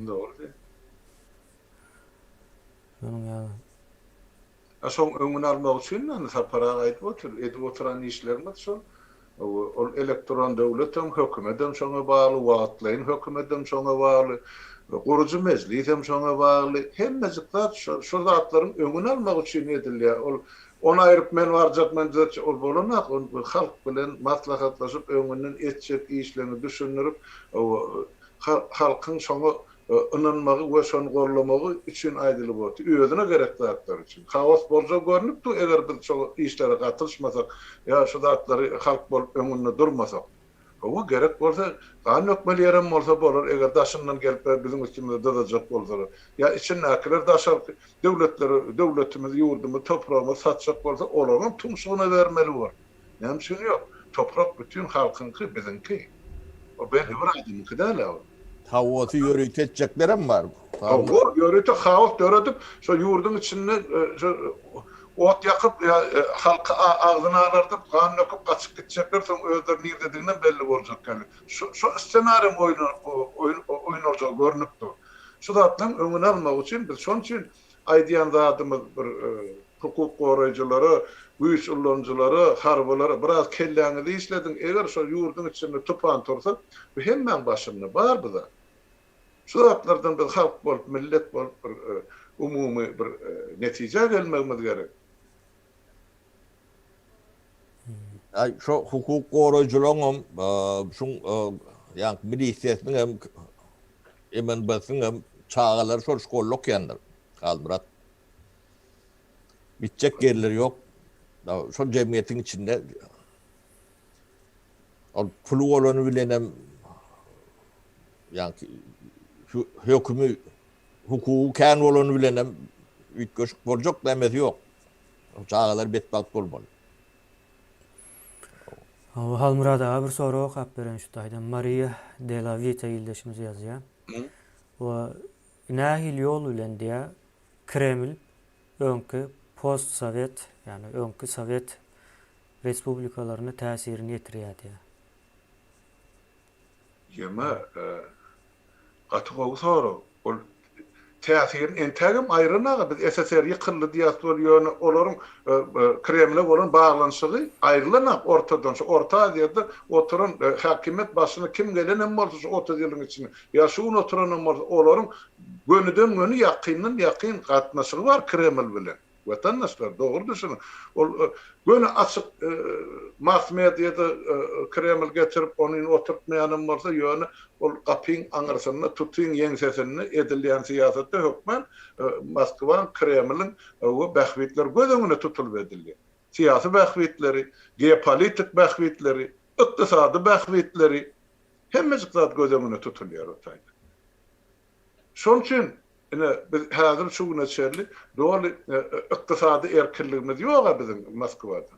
Dogry diýýär. Şonuň ýaly. A şoň öňüni almak üçin indi Sapar aga aýdyp otyr, edip oturan işlerimiz şol. Ol elektron döwletem, hökümetem şoňa bagly, wagtlaýyn hökümetem şoňa bagly, gurujy mejlisem şoňa bagly. Hemmejik zat şo şo zatlaryň öňüni almak üçin edilýär. Ol ony aýryp men barjak, men düzetjek, ol bolanok. Ol halk bilen maslahatlaşyp, öňünden etjek işleňi düşündirip, halkyň şoňa ynanmagy we şony gollamagy üçin aýdylyp otyr. Özüne gerek zatlar üçin. Haos boljagy görnüp dur, eger biz şo işlere gatylyşmasak ýa şu zatlary halk bolup öňünde durmasak. Hawa, gerek bolsa, gan dökmeli ýerem bolsa bolar, eger daşyndan gelip biziň üstümize dyzajak bolsalar. Ýa içindäkiler daşarky döwletlere döwletimizi, ýurdumyzy, topragymyzy satjak bolsa, olaryňam tumşugyna bermeli bor. Näme üçin ýok? Toprak bütin halkyňky, biziňki. O belli bir adamyňky däl-ä ol. Haosy ýörite etjeklerem bar. Hawa, ýörite haos döredip, şo ýurduň içinde şo ot ýakyp ýa halky agzyny alardyp, gan döküp gaçyp gitjekler, soň özleri nirdediginem belli boljak ýaly. Şo şo ssenariýam oýnaljagy görnüp dur. Şu zatlaryň öňüni almak üçin biz şonuň üçin aýdýan zadymyz bir hukuk goraýjylara, güýç ullanyjylara, harbylara biraz kelläňizi işlediň, eger şo ýurduň içinde tupan tursa, bu hemmäň başynda bar bu zat. Şu zatlardan biz halk bolup, millet bolup bir umumy bir netijä gelmegimiz gerek. Aý şo hukuk goraýjylaryňam şuň ýaňky milisiýasynyň hem MNB-siniň hem çagalary şol şkolda okaýandyr Halmyrat. Gitjek ýerleri ýok. Şol jemgyýetiň içinde ol puly bolany bilenem ýaňky hökümi hukugy kän bolany bilenem üýtgeşik boljak nämesi ýok. Çagalar betbagt bolmaly. Hawa Halmyrat aga bir sorag okap beren şu taýdan Mariýa de la Wita ildeşimiz ýazýar. We nähili ýol bilen diýýär Kreml öňki post sowet ýagny öňki sowet respublikalaryna täsirini ýetirýär diýýär. Ýeme Gaty gowy sorag. Ol täsirini entägem aýranaga biz SSR ýykyldy diýýäs weli ýöne olaryň Kremle bolan baglanyşygy aýrylanak ortadan şu Orta Aziýada oturan häkimiýet başyna kim gelenem bolsa şu 30 ýylyň içinde ýa şu gün oturanam bolsa olaryň gönüden göni ýakyndan ýakyn gatnaşygy bar Kreml bilen. Watandaşlar, dogry düşüniň. Ol göni açyk mass mediada Kreml getirip ony oturtmaýanam bolsa, ýöne ol gapyň aňyrsynda, tutyň ýeňsesinde edilýän syýasatda hökman Moskwaň, Kremliň we bähbitleri göz öňünde tutulyp edilýär. Syýasy bähbitleri, geopolitik bähbitleri, ykdysady bähbitleri, hemmejik zat göz öňünde tutulýar o taýda. Şonuň üçin, ine, biz häzir şu güne çenli doly ykdysady erkinligimiz ýog-a biziň Moskwada.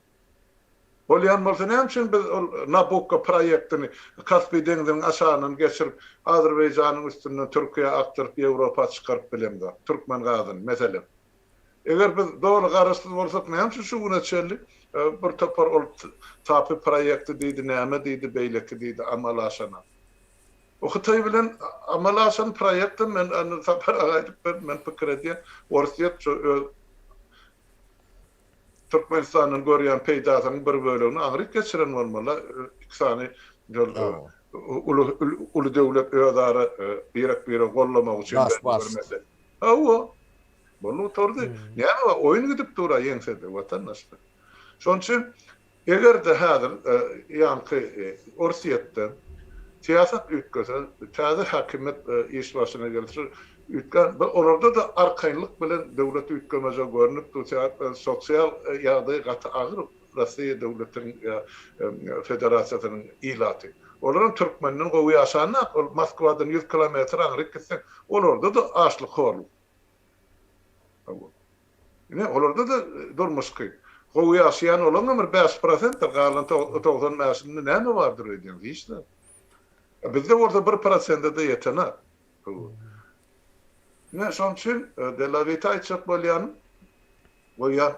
Bolýan bolsa näme üçin biz ol Nabukko proýektini Kaspi deňziniň aşagyndan geçirip, Azerbaýjanyň üstünden Türkiýä akdyryp, Ýewropa çykaryp bilemzok, türkmen gazyny, meselem. Eger biz doly garaşsyz bolsak, näme üçin şu güne çenli bir topar ol TAPI proýekti diýdi, näme diýdi, beýleki diýdi, amala aşanok. Bu Hytaý bilen amala aşan proýektem men indi Sapar aga aýdyp berdi, men pikir edýän, Orsýet şu öz. Türkmenistandan görýän peýdasynyň bir bölegini aňryk geçiren bolmaly, iki sany uly uly döwlet özara birek-biregi gollamak üçin Baş-baş. Hawa. Boldy gutardy. Näme bar? Oýun gidip dur-a ýeňsede, watandaşlar. Şonuň üçin eger-de häzir ýaňky Orsýetde syýasat üýtgese, täze häkimiýet iş başyna gelse, üýtgän, olarda-da arkaýynlyk bilen döwlet üýtgemejegi görnüp dur. Sosial ýagdaý gaty agyr Russiýa döwletiniň ýa federasiýasynyň ilaty. Olaram türkmenden gowy ýaşanok. Ol Moskwadan ýüz kilometr aňryk gitseň, olarda-da açlyk, horluk. Hawa. Ine, olarda-da durmuş kyn. Gowy ýaşaýan olaňam bir bäş prosentdir, galan 95 bäşinde näme bardyr öýdýäň? Hiç zat. Bizde bolsa bir prosente-de ýetenak. Hawa. Ine, şonuň üçin Delawita aýtjak bolýanym, Goýýan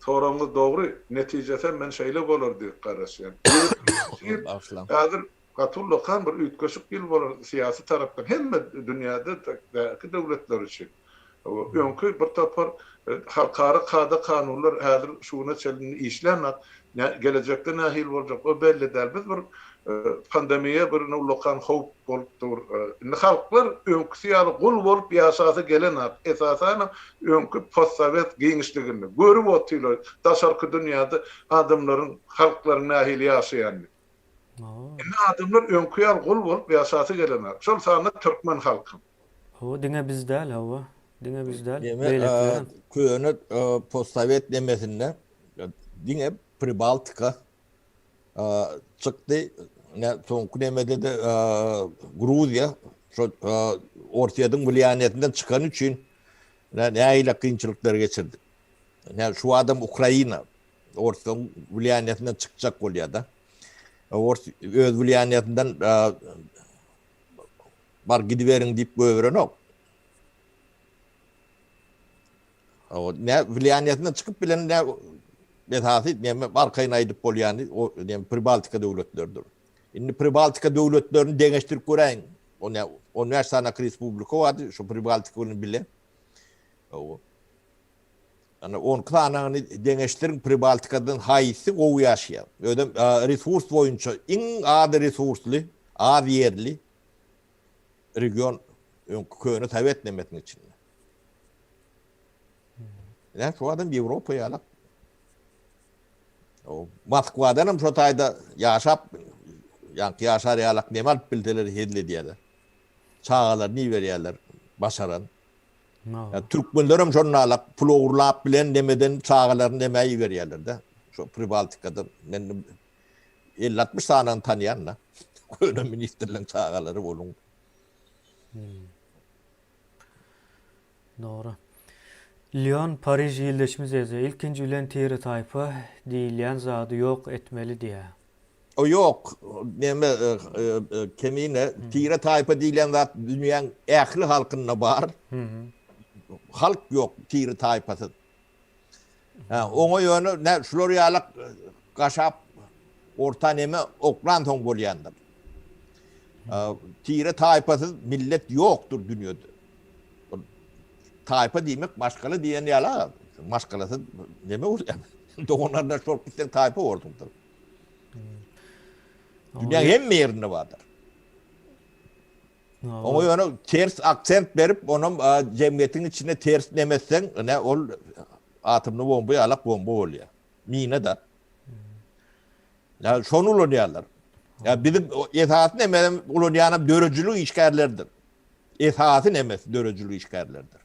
soragyňyz dogry, netijesem men şeýle bolar diýip garaşýan. 22-nji ýyl häzir gaty ullakan bir üýtgeşik ýyl bolar syýasy tarapdan hemme dünýäde däki döwletler üçin. Öňki bir topar halkara kada-kanunlar häzir şu güne çenli işlänok. Gelejekde nähili boljak o belli däl. Biz bir pandemiýa bir ullakan howp bolup dur. Indi halklar öňküsi ýaly gul bolup ýaşasy gelenok. Esasanam öňki postsowet giňişliginde görüp otyrlar daşarky dünýäde adamlaryň, halklaryň nähili ýaşaýanyny. Indi adamlar öňki ýaly gul bolup ýaşasy gelenok. Şol sanda türkmen halkam. Hawa diňe biz däl hawa. Diňe biz däl. Beýlekilerem. Köne postsowet nemesinde diňe Pribaltika çykdy. Ne soňky nemede-de Gruziýa şo Orsýetiň wliýaniýesinden çykany üçin nähili kynçylyklar geçirdi. Ne şu adam Ukraina Orsýetiň wliýaniýesinden çykjak bolýar-da. Ors öz wliýaniýesinden bar gidiberiň diýip goýberenok. O ne wliýaniýesinden çykyp bilen ne esasy näme arkaýyn aýdyp bolýany o näme Pribaltika döwletleridir. Indi Pribaltika döwletlerini deňeşdirip göräýiň. O ne 15 sany respublika bardy şu Pribaltika bilen bile. O Ana 12 sanyny deňeşdiriň Pribaltikadan haýsy gowy ýaşaýar. Özem resurs boýunça iň az resursly, az ýerli region öňki köne sowet nemesiniň içinde. Ine şu adam Ýewropa ýalak. O Moskwadan hem şo taýda ýaşap, ýaňky ýaşar ýalak neme alyp bilseler hezil edýärler. Çagalaryny iberýärler başaran. Ya, türkmenler hem şonda alak pul ogurlap bilen nemeden çagalaryny nemä iberýärler-de. Şo Pribaltikada men 50-60 sanyny tanýan-da. Köne ministrleň çagalary boluň. Hmm. Dogry. Lion Pariž ildeşimiz ýazýar. Ilkinji bilen tire taýpa diýilýän zady ýok etmeli diýýär. O ýok. Neme kemine tire taýpa diýilýän zat dünýäň ähli halkynda bar. Halk ýok tire taýpasyz. Hä, oňa ýöne nä şular ýalak gaşap orta neme oklan soň bolýandyr. Tire taýpasyz millet ýokdur dünýede. Taýpa diýmek maşgala diýen ýala, maşgalasyz neme bolýar? Dogan garyndaş bolup gitseň taýpa borsuňdyr. Dünýäň hemme ýerinde bardyr. Oňa ýöne ters aksent berip, onam jemgyýetiň içinde ters neme etseň, ine ol atomly bomba ýalak bomba bolýar. Mina-da. Ýa şony ulanýarlar. Ýa biziň esasy nemem ulanýanam döredijilik işgärleridir. Esasy nemesi döredijilik işgärleridir.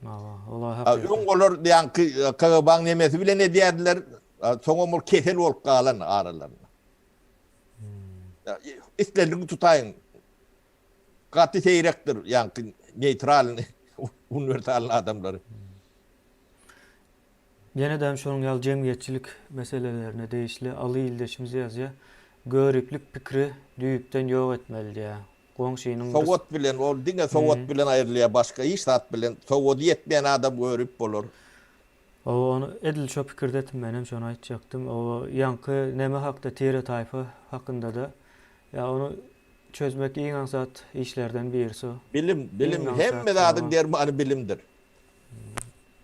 Hawa, olar hakyky. Öň olar ýaňky KGB-nyň nemesi bilen edýärdiler, soňam ol kesel bolup galan aralarynda. Islendigini tutaýyň. Gaty seýrekdir ýaňky neýtral, uniwersal adamlary. Ýene-de hem şonuň ýaly jemgyýetçilik meselelerine degişli Aly ildeşimiz ýazýar. Göriplik pikri düýpden ýok etmeli diýýär. Goňşynyň Sowat bilen, ol diňe sowat bilen aýrylýar, başga hiç zat bilen. Sowady ýetmeýän adam görip bolar. Hawa ony edil şo pikirdetim menem şony aýtjakdym. Oba ýaňky neme hakda tire taýpa hakyndada ýa ony çözmek iň aňsat işlerden birisi o. Bilim, bilim hemme zadyň dermany bilimdir.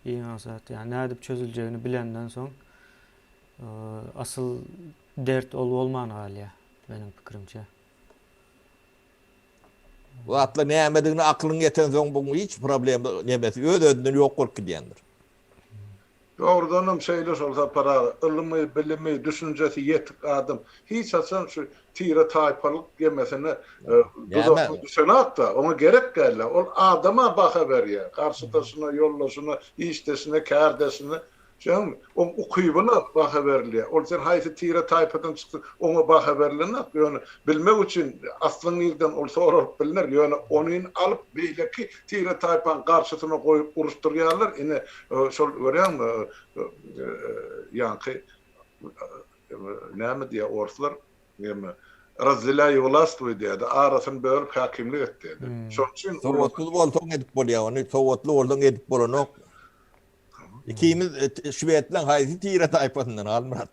Iň aňsat ýa nädip çözüljegini bilenden soň. Asyl dert ol bolman galýar meniň pikirimçe. Bu zatlar nämedigine akylyň ýetensoň buň hiç problem nemesi öz-özünden ýok bolup gidýändir. Dogrudanam şeýle şol Sapar aga, ylymy, bilimi, düşünjesi ýetik adam hiç haçan şu tire-taýpalyk gemesine duzagyna düşenok-da, oňa gerek däl-de. Ol adama baha berýär, garşydaşyna, ýoldaşyna, işdeşine, kärdeşine. Şonuň oň ukybyna baha berilýär. Ol sen haýsy tire taýpadan çykdyň, oňa baha berilenok. Ýöne bilmek üçin aslyň nirden ol soralyp bilner. Ýöne onyny alyp beýleki tire taýpaň garşysyna goýup uruşdyrýarlar. Ine şol görýäňmi ýaňky näme diýýär orslar näme razdelýaý wlastwuý diýýärdi. Arasyny bölüp häkimlik et diýýärdi. Şonuň üçin Sowatsyz bolsaň edip bolýar ony, sowatly bolsaň edip bolanok. Ikimiz şwedleň haýsy tire taýpasyndan Halmyrat?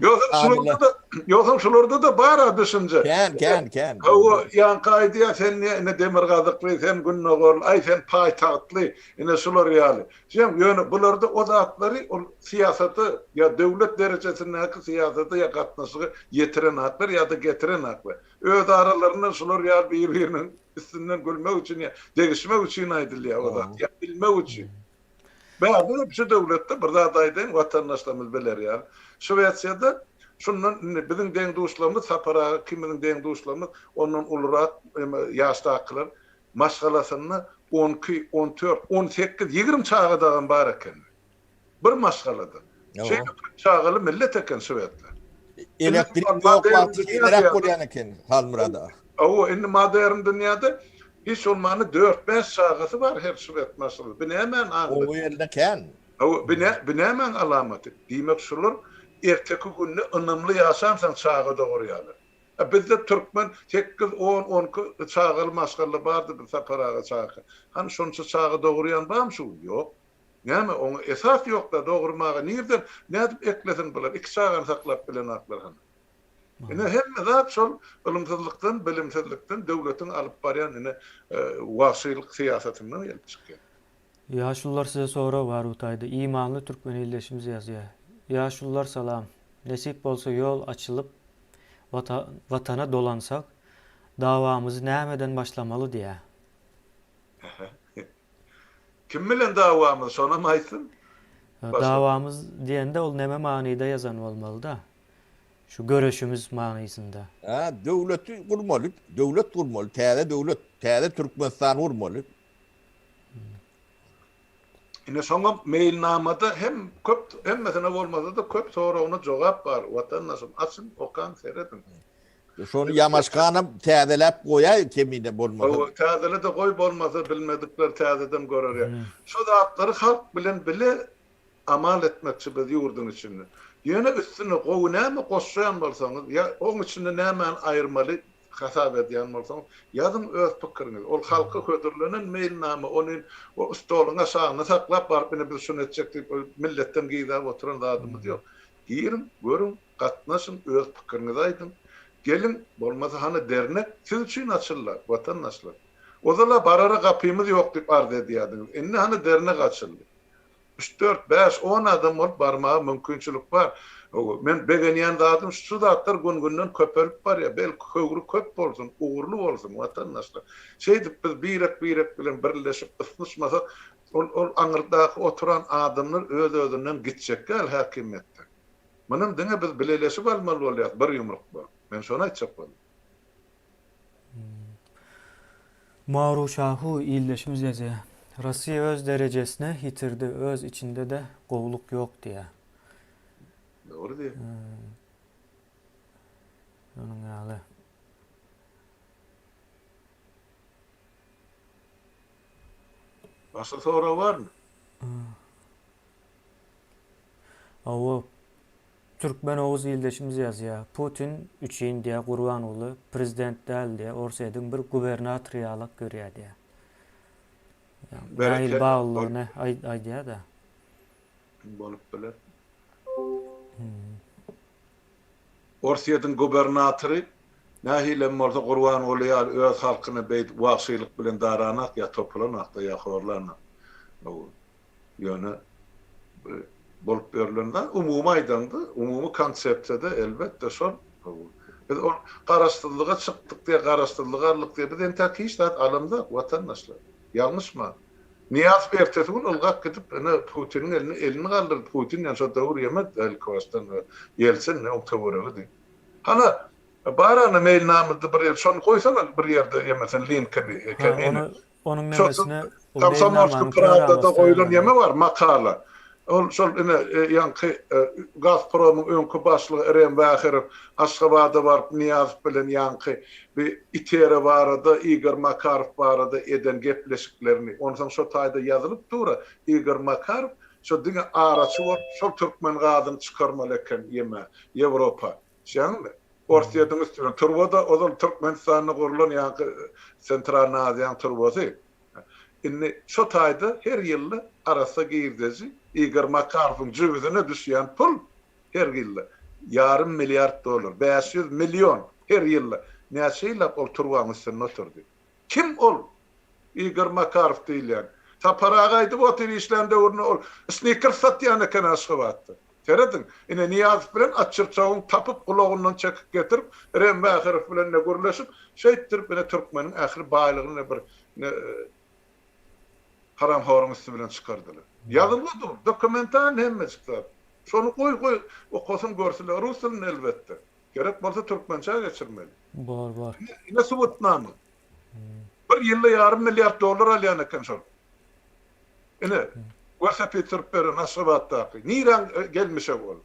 Ýogsam şularda-da, ýogsam şularda-da bar-a düşünje. Kän, kän, kän. Hawa, ýaňky aýdýar, sen ne, ine demirgazykly, sen gündogarly, aý sen paýtagtly, ine şular ýaly. Jem, ýöne bularda o zatlary ol syýasata ýa döwlet derejesindäki syýasata ýa gatnaşyga ýetirenaklar ýa-da getirenaklar. Öz aralarynda şular ýaly bir-biriniň üstünden gülmek üçin ýa degişmek üçin aýdylýar o zat, ýa bilmek üçin. Bärde şu döwletde bir zat aýdaýyn, watandaşlarymyz biler ýaly. Şwesiýada şundan indi biziň deň-duşlarymyz, Sapar aga ikimiziň deň-duşlarymyz, ondan ulurak ýaşdakylar maşgalasynda on iki, on dört, on sekiz, 20 çaga dagam bar eken. Bir maşgalada. Şeýle köp çagaly millet eken şwedler. Elektrik ýok wagty şeýleräk bolýan eken Halmyrat aga. Hawa, indi modern dünýäde hiç bolmanda dört-bäş çagasy bar her şwed maşgalasy. Bu nämäni aňladýar? Oba ýerinde kän. Hawa, bu nämäň alamaty? Diýmek şular erteki günde ynamly ýaşansoň çaga dogurýarlar. A bizde türkmen sekiz, on, on iki çagaly maşgala bardy biz Sapar aga çagaka. Hany şonça çaga dogurýan barmy şu gün? Ýok. Näme, oňa esas ýok-da, dogurmaga nirden, nädip eklesin bular, iki çagany saklap bilenaklar hany. Ine, hemme zat şol ylymsyzlykdan, bilimsizlikden, döwletiň alyp barýan ine wagşylyk syýasatyndan gelip çykýar. Ýaşulular size sorag bar bu taýda imanly türkmen ildeşimiz ýazýar. Ýaşulular salam. Nesip bolsa ýol açylyp watana dolansak dawamyzy nämeden başlamaly diýä. Kim bilen dawamyz şonam aýtsyn. Dawamyz diýende ol neme manyda ýazan bolmalyda. Şu göreşimiz manysynda. Hä, döwleti gurmaly, döwlet gurmaly, täze döwlet, täze Türkmenistany gurmaly. Ine şoňa meýilnamada hem köp hemmesine bolmasa-da köp soragyna jogap bar watandaşym açyň okaň serediň. Şony ýamaşkanam täzeläp goýaý kemine bolmasa. Hawa täzele-de goý bolmasa bilmedikler täzeden görer ýa. Şu zatlary halk bilen bile amal etmekçi biz ýurduň içinde. Ýöne üstüne gowy näme goşýan bolsaňyz ýa oň içinde nämäni aýyrmaly hasap edýän bolsaňyz ýazyň öz pikiriňizi. Ol halka hödürlenen meýilnama ony o stoluň aşagynda saklap baryp ine biz şuny etjek diýip milletden gizläp oturan zadymyz ýok. Giriň, görüň, Gatnaşyň, öz pikiriňizi aýdyň. Geliň, bolmasa hany dernek siz üçin açyldy, watandaşlar. Ozal-a barara gapymyz ýok diýip arz edýärdiňiz. Indi hany dernek açyldy. Üç, dört, bäş, on adam bolup barmaga mümkinçilik bar. Men begenýän zadym şu zatlar gün-günden köpelip barýar. Belki höwri köp bolsun, ugurly bolsun, watandaşlar. Şeýdip biz birek-birek bilen birleşip ysnyşmasak, ol ol aňyrdaky oturan adamlar öz-özünden gitjek däl häkimiýetden. Munam diňe biz bileleşip almaly bolýas bir ýumruk bolup. Men şony aýtjak boldum. Maru Şahu ildeşimiz ýazýa. Rossiýa öz derejesini ýitirdi öz içinde-de gowluk ýok diýýä. Dogry diýýä. Şonuň ýaly. Başga sorag barmy? Hawa, Türkmen Oguz ildeşimiz ýazýar. Putin üçin diýýär Gurbanguly prezident däl diýýär, Orsýetiň bir gubernatory ýalak görýär diýýär. Nähili baglylygyny aýdýar-da. Bolup biler. Orsýetiň gubernatory nähilem bolsa Gurbanguly ýaly öz halkyny beýdip wagşylyk bilen daranak ýa topulanak-da ýa horlanak. Ýöne bolup ýörlen zat, umumy aýdaňda, umumy konsepsiýada elbetde şol. Biz ol garaşsyzlyga çykdyk diýe, garaşsyzlygy aldyk diýe, biz entäk hiç zat alamzok, watandaşlar. Ýalňyşmaň. Nyýazow ertesi gün ylgap gidip, ine, Putiniň eline elini galdyrdy. Putin ýa şo döwür ýemedi ilki başdan Ýeltsin, oň töweregidi. Hana, bar ana meýilnamada bir ýer, şony goýsana bir ýerde ýemesen linkini, kemini. Onuň nemesine Şol Komsomolskiý prawdada goýlan ýeme bar, makala. Ol şol ine ýaňky Gazpromyň öňki başlygy Rem Wähirow Aşgabada baryp Nyýazow bilen ýaňky bi ITER barada, Igor Makarow barada eden gepleşiklerini, onsoň şo taýda ýazylyp dur-a, Igor Makarow şo diňe araçy bolup şol türkmen gazyny çykarmaly eken ýeme, Ýewropa. Düşýäňizmi? Orsýetiň üsti bilen. Turba-da ozal Türkmenistanda gurlan ýaňky Sentralnyý Aziýanyň turbasy. Indi şo taýda her ýylda arassa girdeji Igor Makarowyň jübüsine düşýän pul her ýylda ýarym milliard dollar, 500 million her ýylda. Näçe ýyllap ol turbanyň üstünde oturdy. Kim ol Igor Makarow diýilýän? Sapar aga aýdyp otyr işlän döwründe ol snikers satýan eken Aşgabatda. Serediň, ine Nyýazow bilen Atçyrçagyň tapyp gulagyndan çekip getirip, Rem Mähirow bilen ine gürleşip, şeýtdirip ine türkmeniň ähli baýlygyny ine bir ine haramhoryň üsti bilen çykardylar. Ýazylgy dur, dokumentalny hemmejik zat. Şony goý goý okasyn görsünler, rus dilinde elbetde. Gerek bolsa türkmençä geçirmeli. Bor bor. Ine subutnama. Bir ýylda ýarym milliard dollar alýan eken şol. Ine, welosiped sürüp beren Aşgabatdaky. Niräň gelmişegi ol?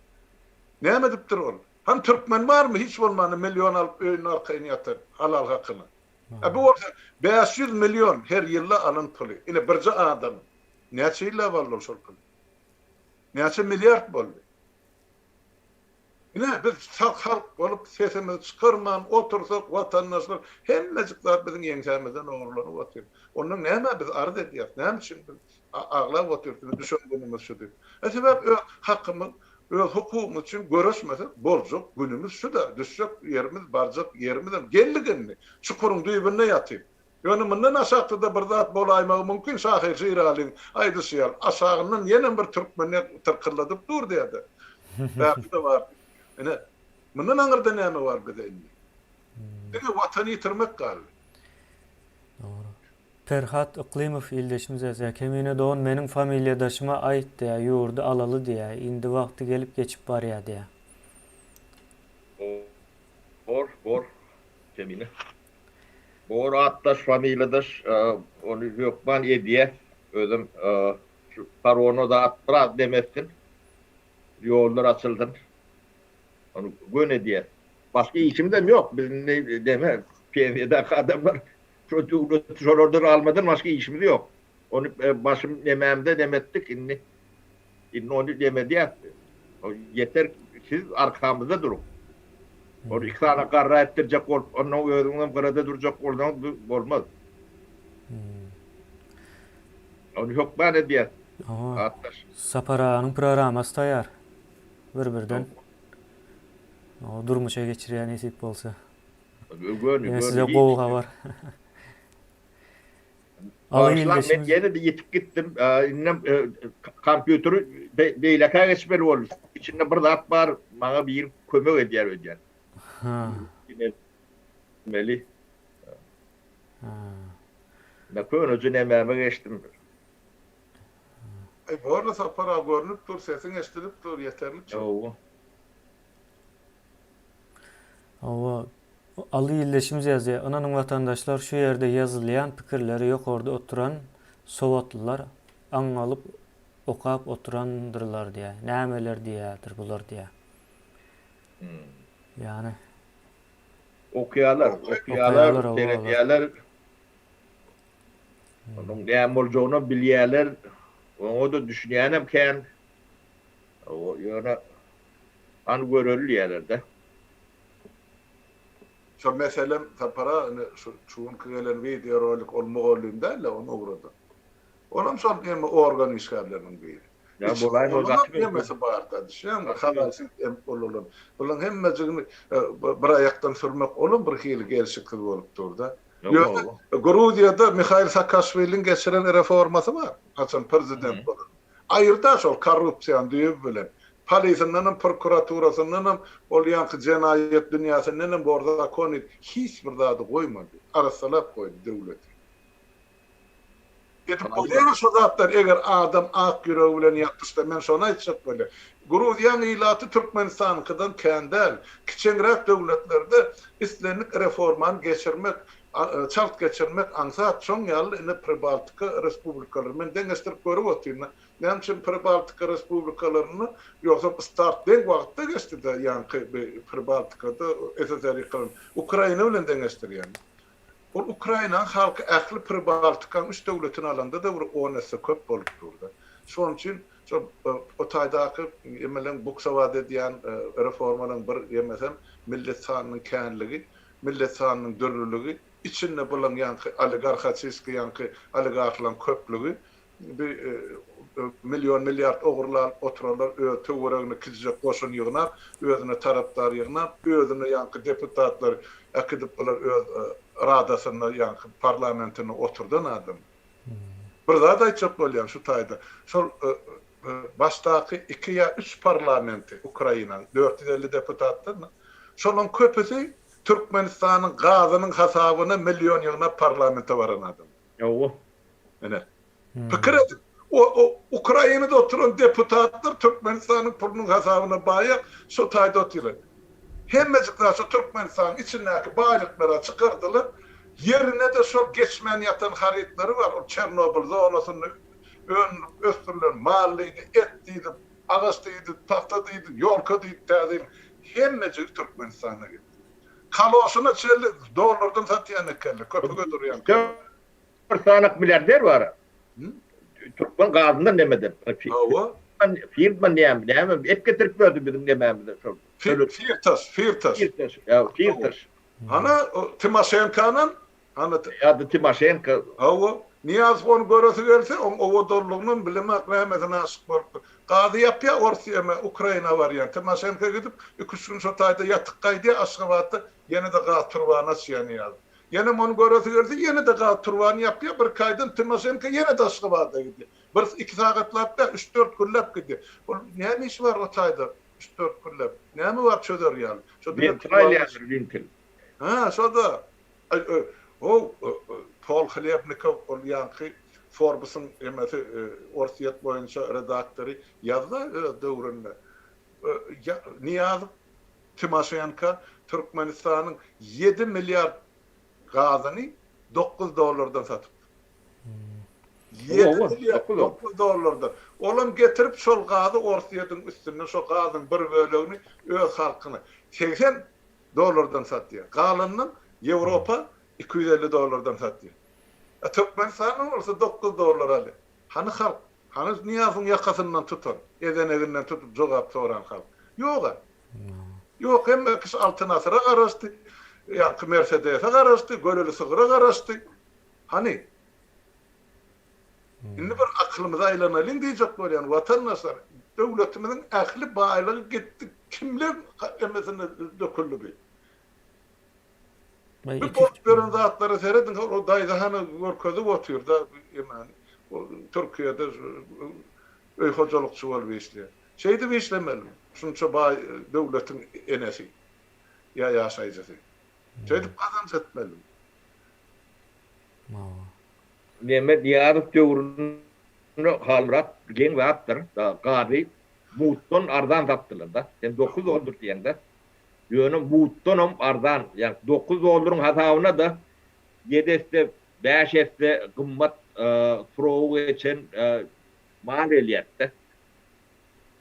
Näme edipdir ol? Hany türkmen barmy hiç bolmanda million alyp öýünde arkaýyn ýatan, halal hakyna. A bu bolsa 500 million her ýylda alan puly. Ine birje adamyň. Näçe ýyllap aldy ol şol puly? Näçe milliard boldy? Ine, biz sag halk bolup sesimizi çykarman otursak, watandaşlar, hemmejik zat biziň ýeňsämizden ogurlanyp otyr. Ondan nämä biz arz edýäris? Näme üçin biz aglap otyrys, ine düşen günümiz şu diýip. E sebäp öz hakymyz, öz hukugymyz üçin göreşmesek, boljak günümiz şu-da, düşjek ýerimiz, barjak ýerimizem geldik indi. Çukuryň düýbünde ýatyp. Ýöne mundan aşakda-da bir zat bolaýmagy mümkin, şahyr Şiralyň aýdyşy ýaly, aşagyndan ýenem bir türkmeni tyrkyldadyp dur diýýär-de. Bärde-de bar. Ine, mundan aňyrda näme bar bize indi? Diňe Watany ýitirmek galdy. Dogry. Perhat Yklymow ildeşimiz ýazýar, Kemine dogan meniň familiýadaşyma aýt diýýär, ýurdy alaly diýýär, indi wagty gelip geçip barýar diýýär. Bor, bor, Kemine. Bor atdaş familiýadaş ony hökman edýä özem şu korona zat biraz dem etsin ýollar açylsyn ony göni edýä. Başga işimizem ýok biz indi deme pensiýadaky adamlar şo döwleti şolardan almadan başga işimiz ýok. Ony başym nemämde dem etdik indi Indi ony dem edýäs. Ýeter siz arkamyzda duruň. Ol iki sany garra etdirjek bolup, ondan özüňem gyrada durjak bolsaňyz bu bolmaz. Ony hökman edýäs. Atdaş. Sapar aganyň programmasy taýýar. Bir-birden. O durmuşa geçirýär nesip bolsa. Göni, göni. Size gowy habar. Bagyşlaň men ýene-de ýitip gitdim. Indem kompýuteri beýlekä geçmeli boldy. Içinde bir zat bar, maňa biri kömek edýär öýdýän. Ha. Meli. Ha. Ne köneje nemäme geçdim. Eý borla Sapar aga görnüp dur sesiň eşdilip dur ýeterlik şol. Hawa. Hawa Aly ildeşimiz ýazýar, Ynanyň watandaşlar şu ýerde ýazylýan pikirleri ýokarda oturan sowatlylar aňňalyp okap oturandyrlar diýýär. Nämeler diýýärdir bular diýýär. Ýagny. Okaýarlar, okaýarlar, seredýärler. Onuň näme boljagynam bilýärler. Oňa-da düşünýänem kän. Ýöne hany göreli diýýärler-de. Şo meselem Sapar aga ine şu şu günki gelen wideo rolik ol mugallym dälde ony ugradan. Olam şol neme organ işgärleriniň biri. Ýa bolaýmagy gaty mümkin. Nemesi barda düşýäňmi halal süýt emip bolalan. Bulaň hemmejigini bir aýakdan sürmek olam bir hili gelşiksiz bolup durda. Ýöne Gruziýada Mihail Saakaşwiliň geçiren reformasy bar. Haçan prezident bolan. Aýyrda şol korrupsiýany düýbi bilen. Polisindenem, prokuraturasyndanam, ol ýaňky jenaýat dünýäsindenem bor zakony hiç bir zady goýmady. Arassalap goýdy döwleti. Edip bolýar şo zatlar eger adam ak ýüregi bilen ýapyşsa men şony aýtjak bolýan. Gruziýaň ilaty Türkmenistanyňkydan kän däl. Kiçeňräk döwletlerde islendik reformany geçirmek çalt geçirmek aňsat. Şoň ýaly ine Pribaltika respublikalary men deňeşdirip görüp otyryn. Näme üçin Pribaltika respublikalarynda ýogsam start deň wagtda geçdide ýaňky Pribaltikada SSR ýykylan Ukraina bilen deňeşdirýän. Ol Ukrainanyň halky ähli Pribaltikanyň üç döwletini alanda-da bir on esse köp bolup dur-da. Şonuň üçin şol o taýdaky emeleň buksowat edýän reformalaryň bir emesem millet sanynyň känligi, millet sanynyň dürlüligi, içinde bulaň ýaňky oligarhaçiskiý ýaňky oligarhlaryň köplügi Bi million milliard ogurlap oturanlar öz töweregine kiçijek goşun ýygnap, özüne tarapdar ýygnap, özüne ýaňky deputatlary äkidip bular öz radasynda ýaňky parlamentinde oturdan adam. Bir zat aýtjak bolýan şu taýda. Şol başdaky iki ýa üç parlamenti Ukrainanyň 450 deputatdan şolaň köpüsi Türkmenistanyň gazynyň hasabyna million ýygnap parlamente baran adam. Ýowa. Ine. Pikir ediň. O, o Ukrainada oturan deputatlar Türkmenistanyň pulunyň hasabyna baýap, şo taýda otyrlar. Hemmejik zat şo Türkmenistanyň içindäki baýlyklara çykardylar. Ýerine-de şol geçmän ýatan harytlary bar. Ol Çernobyl zonasynda öndürilip ösdürilen mal diýdi, et diýdi, agaç diýdi, pagta diýdi, ýolka diýdi täze ýyl. Hemmejigi Türkmenistana gitdi. Kaloşyna çenli dollardan satýan ekenler, köpüge durýan kaloş. Bir sanak milliarder bar. Türkmen gazyndan nemeden. Hawa. Firma näme, näme et getirip berdi biziň nemämize şol. Firtaş, Firtaş. Firtaş, ýa Firtaş. Hana Timoşenkanam, hana Ýa-da Timoşenko. Hawa. Nyýazow ony göresi gelse, oň owadanlygynam bilemok nämesine aşyk bolupdyr. Gazy ýapýar Orsýeme, Ukraina barýan. Timoşenko gidip, iki-üç gün şo taýda ýatyk gaýdýar, Aşgabatda ýene-de gaz turbany açýar Nyýazow. Ýenem ony göresi gelse, ýene-de gaz turbany ýapýar, birki aýdan Timoşenko ýene-de Aşgabada gidýär. Bir, iki sagatlap däl, üç-dört günläp gidýär. Ol näme işi bar o taýda üç-dört günläp? Näme bar çözer ýaly? Şo diňe Wintil alýandyr, wintil. Hä, şo-da. How, Pol Hlebnikow, ol ýaňky Forbes-iň emesi, Orsýet boýunça redaktory ýazdy öz döwründe. Nyýazow Timoşenko Türkmenistanyň ýedi milliard gazyny dokuz dollardan satypdyr. Ýedi milliard dokuz dollardan. Olam getirip şol gazy Orsýetiň üstünde şo gazyň bir bölegini öz halkyna 80 dollardan satýar. Galanyny Ýewropa 250 dollardan satýar. A Türkmenistandan bolsa dokuz dollar alýar. Hany halk? Hany Nyýazowyň ýakasyndan tutan, ezeneginden tutup jogap soran halk? Ýog-a. Ýok, hemme kişi Altyn asyra garaşdy, ýaňky Mersedese garaşdy, göleli sygyra garaşdy. Hany? Indi bir akylymyza aýlanalyň diýjek bolýan, watandaşlar, döwletimiziň ähli baýlygy gitdi, kimleň emesine döküldi bi? Bir bolup ýören zatlara serediň, o daýza hany görkezip otyr-da, emani, o Türkiýede öý hojalykçy bolup işleýär. Şeýdip işlemelimi? Şunça baý döwletiň enesi ýa ýaşaýjysy. Şeýdip gazanç etmelimi? Neme Nyýazow döwründe Halmyrat geň zatdyr, gazy mutdan arzan satdylar-da. Sen dokuz dollar diýeňde. Ýöne mutdanam arzan, ýagny dokuz dollaryň hasabyna-da ýedi esse, bäş esse gymmat srogy geçen mal gelýärdi-de.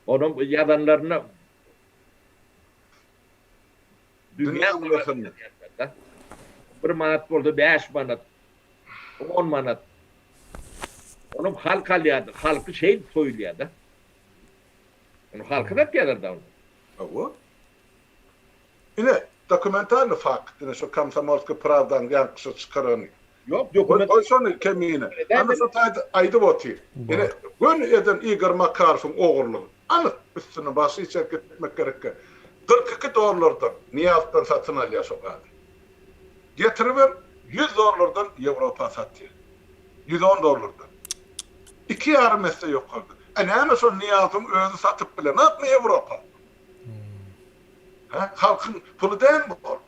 Onuň ýazanlaryna dünýä nyrhy. Bir manat bolsa bäş manat, on manat. Onam halk alýardy. Halky şeýdip soýulýar-da. Ony halka satýarlar-da ony. Hawa. Ine, dokumentalnyý fakt, ine şu Komsomolskiý prawdaň ýaňky şu çykarany. Ýok, dokument. Goý şony Kemine. Ana şu taýda aýdyp otyr. Ine, göni eden Igor Makarowyň ogurlygy. Anyk, üstüne başy içerik gitmek gerekkä. 42 dollardan Nyýazowdan satyn alýar şo gazy. Getiribem 100 dollardan Ýewropa satýar. 110 dollardan. Iki ýarym esse ýokarda. A näme şol Nyýazowyň özi satyp bilenokmy Ýewropa? Hä? Halkyň puly dälmi ol?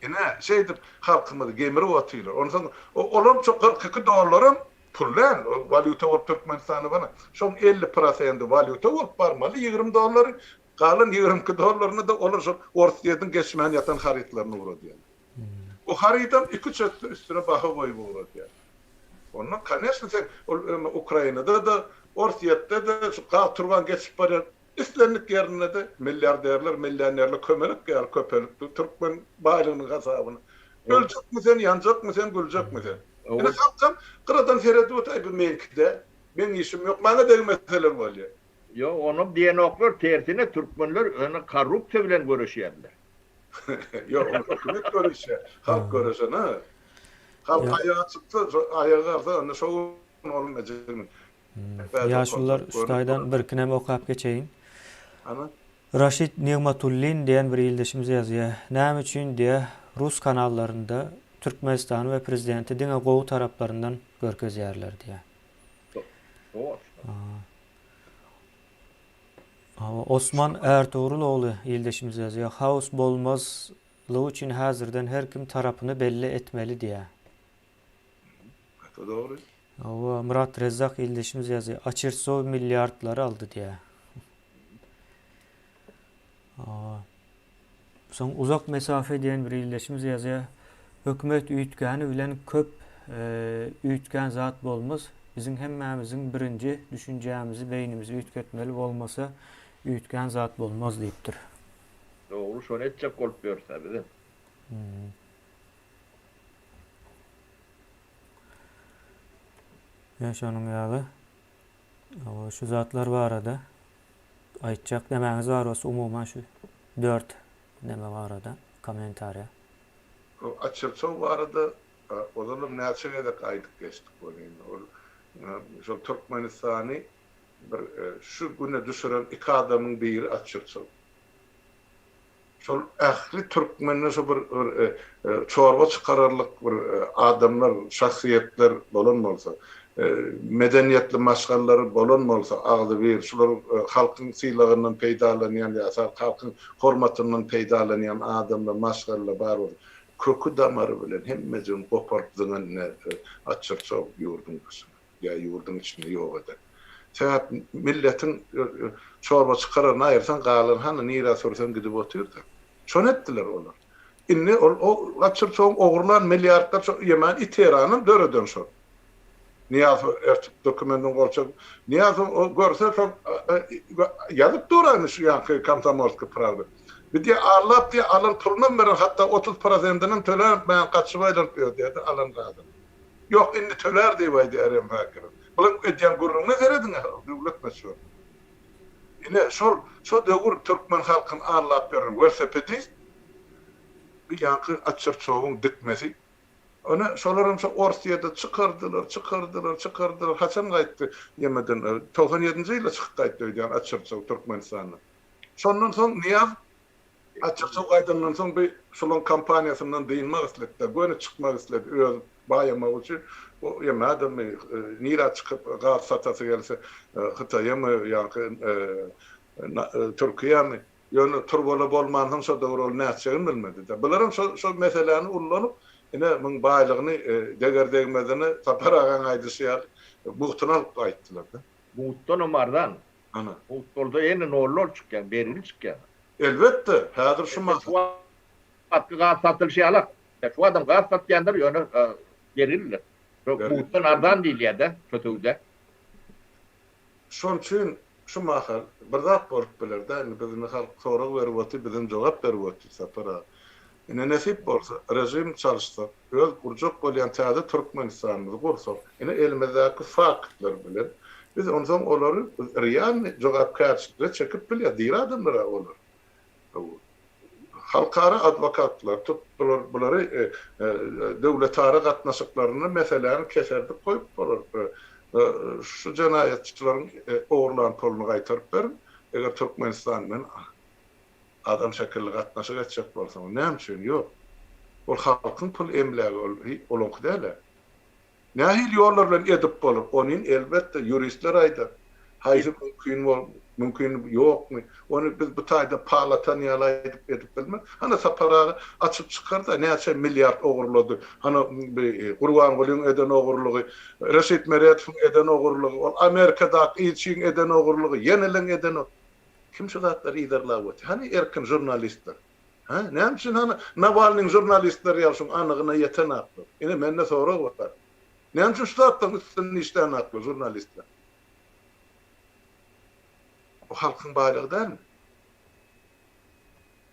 Ine, şeýdip halkymyzy gemirip otyrlar. Onsoň olam şo 42 dollaram pul däl, ol walýuta bolup Türkmenistana baran. Şoň 50 prosendi walýuta bolup barmaly, 20 dollary, galan 22 dollaryny-da olar şol Orsýetiň geçmän ýatan harytlaryny ugradýarlar. O harydam iki-üç esse üstüne baha goýup ugradýar. Onda, koneçno, sen ol Ukrainada-da, Orsýetde-de şu gaz turban geçip barýan Islendik ýerinde-de milliarderler, millionerler kömelek ýaly köpelip dur, türkmen baýlygynyň hasabyna. Öljekmi sen, ýanjakmy sen, güljekmi sen? Ine halkam gyradan seredip otyr, aý bu meňki däl, meň işim ýok, maňa degmeseler bolýar. Ýok, onam diýenoklar, tersine türkmenler ýöne korrupsiýa bilen göreşýärler. Ýok, ony hökümet göreşýär, halk göreşenok. Halk aýaga çyksa, aýaga galsa, onda şo gün onuň ejegini Ýaşulular şu taýdan birkinem okap geçeýin. Raşid Nigmatullin diýen bir ildeşimiz ýazýar. Näme üçin diýä rus kanallarynda Türkmenistany we prezidenti diňe gowy taraplaryndan görkezýärler diýä. Osman Ärtogrul ogly ildeşimiz ýazýar. Haos bolmazlygy üçin häzirden her kim tarapyny belli etmeli diýä. Gaty dogry. Hawa, Myrat Rezzak ildeşimiz ýazýar. Açirsow milliardlary aldy diýýär. Hawa. Soň uzak mesafe diýen bir ildeşimiz ýazýar. Hökümet üýtgäni bilen köp üýtgän zat bolmaz. Biziň hemmämiziň birinji düşünjämizi, beýnimizi üýtgetmeli bolmasa üýtgän zat bolmaz diýipdir. Dogry şony etjek bolup ýörüs-ä bizem. Ýa şonuň ýaly şu zatlar barada aýtjak nämäňiz bar bolsa umuman şu 4 neme barada kommentariýa. Açyrçow barada ozalam näçe gezek aýdyp geçdik welin ol şol Türkmenistany bir şu güne düşüren iki adamyň biri Açyrçow. Şol ähli türkmende şo bir çorba çykararlyk bir adamlar, şahsyýetler bolan bolsa, medeniýetli maşgalalar bolan bolsa, agzybir, şular halkyň sylagyndan peýdalanýan ýa halkyň hormatyndan peýdalanýan adamlar, maşgalalar bar bolsa, köki-damary bilen hemmejigini goparyp zyňan ine açyrçaw ýurduň daşyna. Ýa ýurduň içinde ýok eder. Sebäp milletiň çorba çykararyny aýyrsaň galan hany nirä sürseň gidip otyrda. Şony etdiler olar. Indi ol o gaçyrçoň ogurlan milliardlar şo ýemän iteranam döreden şol. Nyýazow ertip dokumendiň gol çekip Nyýazow o görse şol ýazyp dur indi şu ýanky Komsomolskiý prawda. Bir diýe allap diýe alan pulunam beren hatda 30 prosentinem tölemän gaçyp aýlanyp ýör diýdi alan zadyny. Ýok, indi tölär diýip aýdýar M. Häkimiň. Bulaň edýän gürrüňine serediň-ä, döwlet möçberinde. Ine, şol, şo döwür türkmen halkyny aldap ýören welosipedist, bu ýaňky Açyrçowyň dikmesi. Ine, şolaram şo Orsýede çykardylar, çykardylar, çykardylar. Haçan gaýtdy ýemeden? 97-nji ýylda çykyp gaýtdy öýdýän Açyrçow Türkmenistandan. Şondan soň Nyýaz Açykça gaýdandan soň bi şolaň kompaniýasyndan dynmak isledi-de, göni çykmak isledi, özi baýamak üçin. O ýemädemi, nirä çykyp gaz satasy gelse, Hytaýamy, ýaňky Türkiýämi. Ýöne turbala bolmansoň şo döwür ol nätjegini bilmedi-de. Bularam şo şo meseläni ullanyp, ine, muň baýlygyny deger-degmezini Sapar agaň aýdyşy ýaly, mugtuna alyp gaýtdylar-da. Mugtdanam arzan. Ana. Mugt bolsa ýene nolly çykýaň, bergili çykýaň. Elbetde, häzir şu mahal. Şu wagtky gaz satylyşy ýalak. Şu wagtam gaz satýanlar ýöne bergilidir. Şo mugtdan arzan diýilýär-de, şo söwda. Şonuň üçin şu mahal bir zat bolup biler-dä, indi biz indi halk sorag berip otyr, bizem jogap berip otyrys Sapar aga. Ine nesip bolsa, režim çalyşsak, öz gurjak bolýan täze Türkmenistanymyzy gursak, ine elimizdäki faktlar bilen biz onsoň olary realnyý jogapkärçilige çekip bilýäs, diri adamlar-a olar. Halkara adwokatlar tut bular bulary döwletara gatnaşyklarynda meseläni keserdip goýup bolar. Şu jenaýatçylaryň ogurlan puluny gaýtaryp beriň, eger Türkmenistan bilen Adam şekilli gatnaşyk etjek bolsaň, näme üçin ýok? Ol halkyň pul emlägi ol olaňky däl-ä. Nähili ýollar bilen edip bolar? Ony elbetde ýuristler aýdar. Haýsy mümkin bol, mümkin ýokmy? Ony biz bu taýda pal atan ýaly aýdyp edip bilmez. Hany Sapar aga açyp çykarda näçe milliard ogurlady. Hany bi Gurbangulyň eden ogurlygy, Reşit Meredowyň eden ogurlygy, ol Amerikadaky ilçiň eden ogurlygy, ýeneleň eden Kim şu zatlary yzarlap otyr? Hany erkin žurnalistler? Hä? Näme üçin hany Nawalnyň žurnalistleri ýaly şuň anygyna ýetenaklar? Ine mende sorag bar. Näme üçin şu zatlaryň üstünde işlänaklar žurnalistler? Bu halkyň baýlygy dälmi?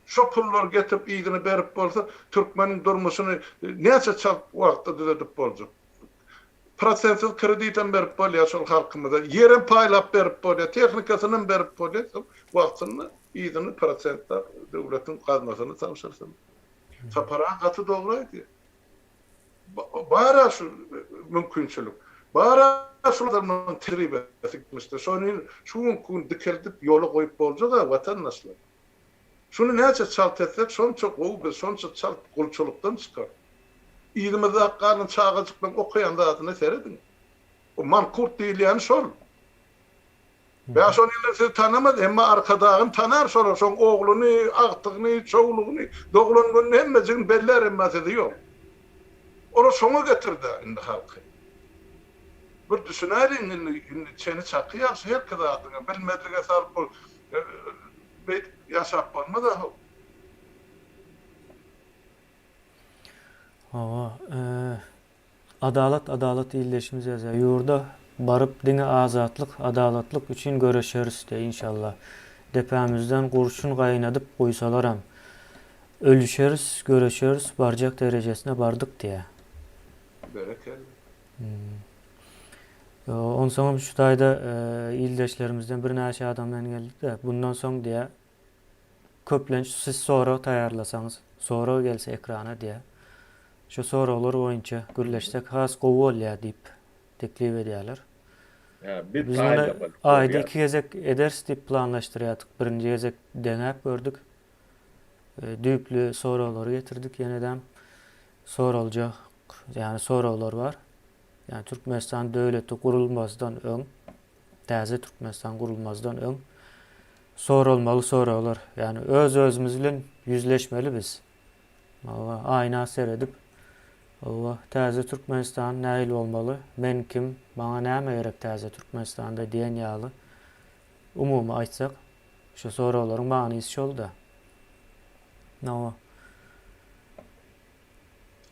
Şo pullary getirip yzyna berip bolsa, türkmeniň durmuşyny näçe çalt wagtda düzedip boljak? Prosentsiz kreditem berip bolýar şol halkymyza, ýerem paýlap berip bolýar, tehnikasynam berip bolýar, soň wagtynda yzyny prosentläp döwletiň gaznasyna tabşyrsyn. Sapar aga gaty dogry aýdýar. Bar-a şu mümkinçilik. Bar-a şu adamlaryň tejribesi gitmişdir. Şony şu günki gün dikeldip ýola goýup boljak-a watandaşlar. Şuny näçe çalt etsek şonça gowy biz şonça çalt gulçulykdan çykarys. Yzymyzdaky galan çagajyklaryň okaýan zadyna serediň. O mankurt diýilýäni şol. Bäş-on ýyldan sizi tanamaz, emma Arkadagyny tanar şolar, şoň ogluny, agtygyny, çowlugyny, doglan gününi hemmejigini bellär emma sizi ýok. Olar şoňa getirdi indi halky. Bir düşünäýliň indi indi çeni çaky ýagşy herki zadyňa bilmezlige salyp bol beýdip ýaşap bolmaz ahow. Hawa Adalat adalat ildeşimiz ýazýar ýurda baryp diňe azatlyk adalatlyk üçin göreşeris de inşallah depämizden gurşun gaýnadyp guýsalaram ölüşeris göreşeris barjak derejesine bardyk diýä. Berekella. Onsoňam şu taýda ildeşlerimizden birnäçe adamdan geldi-de, bundan soň diýä, köplenç siz sorag taýýarlasaňyz, sorag gelse ekrana diýä, şu soraglar boýunça gürleşsek has gowy bolýar diýip teklip edýärler. Biz Biz muny aýda iki gezek ederis diýip planlaşdyrýardyk. Birinji gezek deňäp gördük. Düýpli soraglary getirdik ýenedem. Soraljak, ýagny soraglar bar. Ýagny Türkmenistan döwleti gurulmazdan öň, täze Türkmenistan gurulmazdan öň soralmaly soraglar. Ýagny öz-özümiz bilen ýüzleşmeli biz. Hawa, aýna seredip, hawa, täze Türkmenistan nähili bolmaly, men kim, maňa näme gerek täze Türkmenistanda diýen ýaly umumy aýtsak, şu soraglaryň manysy şol-da. Hawa.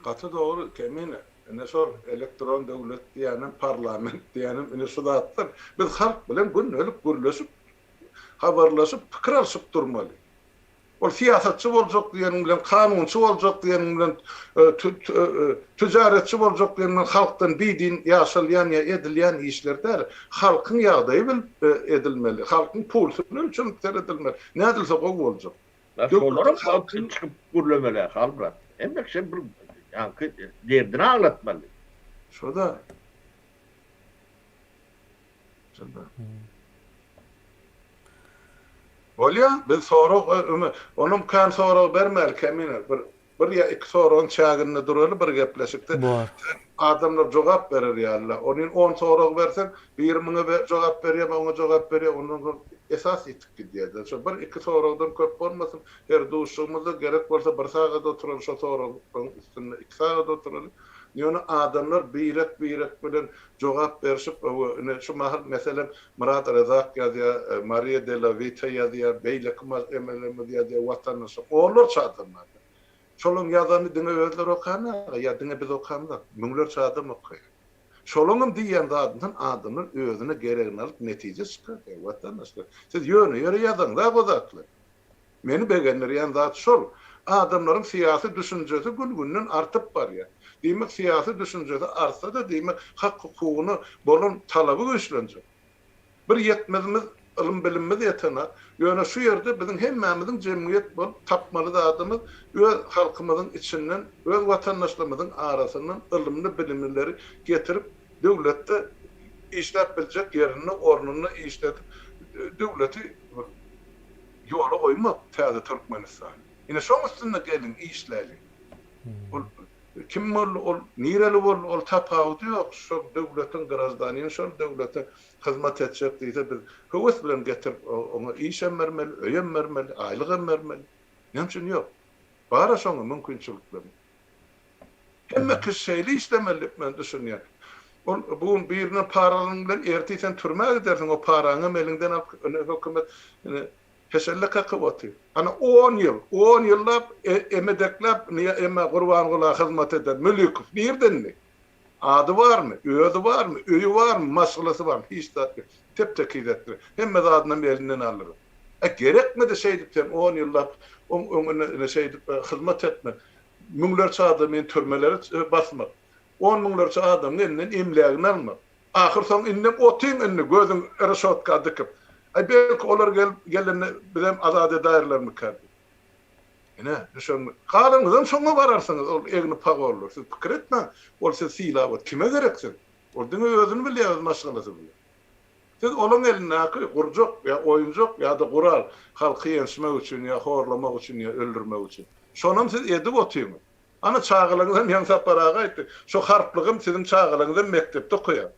Gaty dogry Kemine. Ine şol elektron döwlet diýýänem, parlament diýýänem ine şu zatlar. Biz halk bilen gündelik gürleşip, habarlaşyp, pikir alşyp durmaly. Ol syýasatçy boljak diýeniň bilen, kanunçy boljak diýeniň bilen, tüjaretçi boljak diýeniň bilen halkdan bidin ýaşalýan ýa edilýän işler däl. Halkyň ýagdaýy bilip edilmeli. Halkyň pulsuny ölçenip seredilmeli. Nädilse gowy boljak. Şolaram halkyň çykyp gürlemeli Halmyrat. Hemme kişi bir ýaňky derdini aglatmaly. Şoda. Şoda. Bolýa, biz sorag onam kän sorag bermäli Kemine bir bir ýa iki soragyň çäginde duraly bir gepleşikde. Bor. Adamlar jogap berer ýalyla. Onin on sorag berseň, biri muňa jogap berýär, oňa jogap berýär, ondan soň esas ýitip gidýär-de. Şo bir iki soragdan köp bolmasyn. Her duşuşygymyzda gerek bolsa bir sagat oturaly şo soraglaryň üstünde, iki sagat oturaly. Ýöne adamlar birek-birek bilen jogap berşip, hawa, ine şu mahal meselem Myrat Rezak ýazýar, Mariýa de la Wita ýazýar, beýleki emelerimiz ýazýar, watandaşlar, onlarça adam bar. Şolaň ýazanyny diňe özleri okanok ýa diňe biz okamzok, müňlerçe adam okaýar. Şolaňam diýýän zadyndan adamlar özüne geregini alyp netije çykarýar, watandaşlar. Siz ýöne ýere ýazaňzak o zatlary. Meni begendirýän zat şol, adamlaryň syýasy düşünjesi gün-günden artyp barýar. Diýmek, syýasy düşünjesi artsa-da, diýmek, hak-hukugyna bolan talaby güýçlenjek. Bir ýetmezimiz ylym-bilimimiz ýetenak. Ýöne şu ýerde biziň hemmämiziň jemgyýet bolup tapmaly zadymyz öz halkymyzyň içinden, öz watandaşlarymyzyň arasyndan ylymly-bilimlileri getirip, döwletde işläp biljek ýerinde, ornunda işledip, döwleti bir ýola goýmak, täze Türkmenistany. Ine, şoň üstünde geliň, işläliň. Ol. Kim boldy ol, nireli boldy ol tapawudy ýok, şol döwletiň graždanini şol döwlete hyzmat etjek diýse biz höwes bilen getirip oňa işem bermeli, öýem bermeli, aýlygam bermeli. Näme üçin ýok? Bar-a şoňa mümkinçiliklerimiz. Hemme kişi şeýle işlemeli diýip men düşünýän. Ol bu gün birinden para alanyň bilen ertir sen türmä gidersiň, o paraňam eliňden alyp ine hökümet ine Heşelle kakyp otyr. Ana on ýyl, on ýyllap emedekläp eme Gurbangula hyzmat eden Mülikow nirde indi? Ady barmy? Özi barmy? Öýi barmy? Maşgalasy barmy? Hiç zat ýok. Tep-tekiz etdiler. Hemme zadynam elinden aldylar. E gerekmidi şeýdip sen on ýyllap oň öňünde ine şeýdip hyzmat etmek? Müňlerçe adamyny türmelere basmak? On müňlerçe adamyň elinden emlägini almak? Ahyr soň indem otyň indi gözüň reşotka dikip. Aý belki olar gelip gelende bizem azat edäýerlermikä diýip. Ine, düşeňmi? Galyňyzam şoňa bararsyňyz ol egni pagonlar. Siz pikir etmäň, ol sizi sylap ot. Kime gerek siz? Ol diňe özüni bilýär öz maşgalasy bilen. Siz olaň elindäki gurjak ýa oýunjak ýa-da gural halky ýençmek üçin ýa horlamak üçin ýa öldürmek üçin. Şonam siz edip otyňyz. Ana çagalaryňyzam ýaňy Sapar aga aýtdy. Şo harplygam siziň çagalaryňyzam mekdepde okaýar.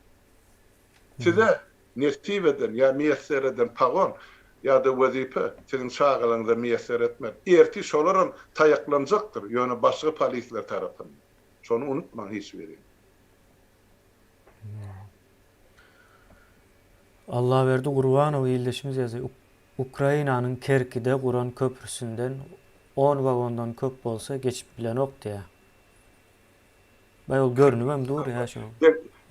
Size nesip eden ýa miýesser eden pagon ýa-da wezipe siziň çagalaryňyza miýesser etmez. Ertir şolaram taýaklanjakdyr, ýöne başga polisler tarapyndan. Şony unutmaň hiç biriňiz. Allaberdi Gurbanow ildeşimiz ýazýar. Ukrainanyň Kerkide guran köprüsinden on wagondan köp bolsa geçip bilenok diýýär. Baý ol görnübem dur ýa şoň.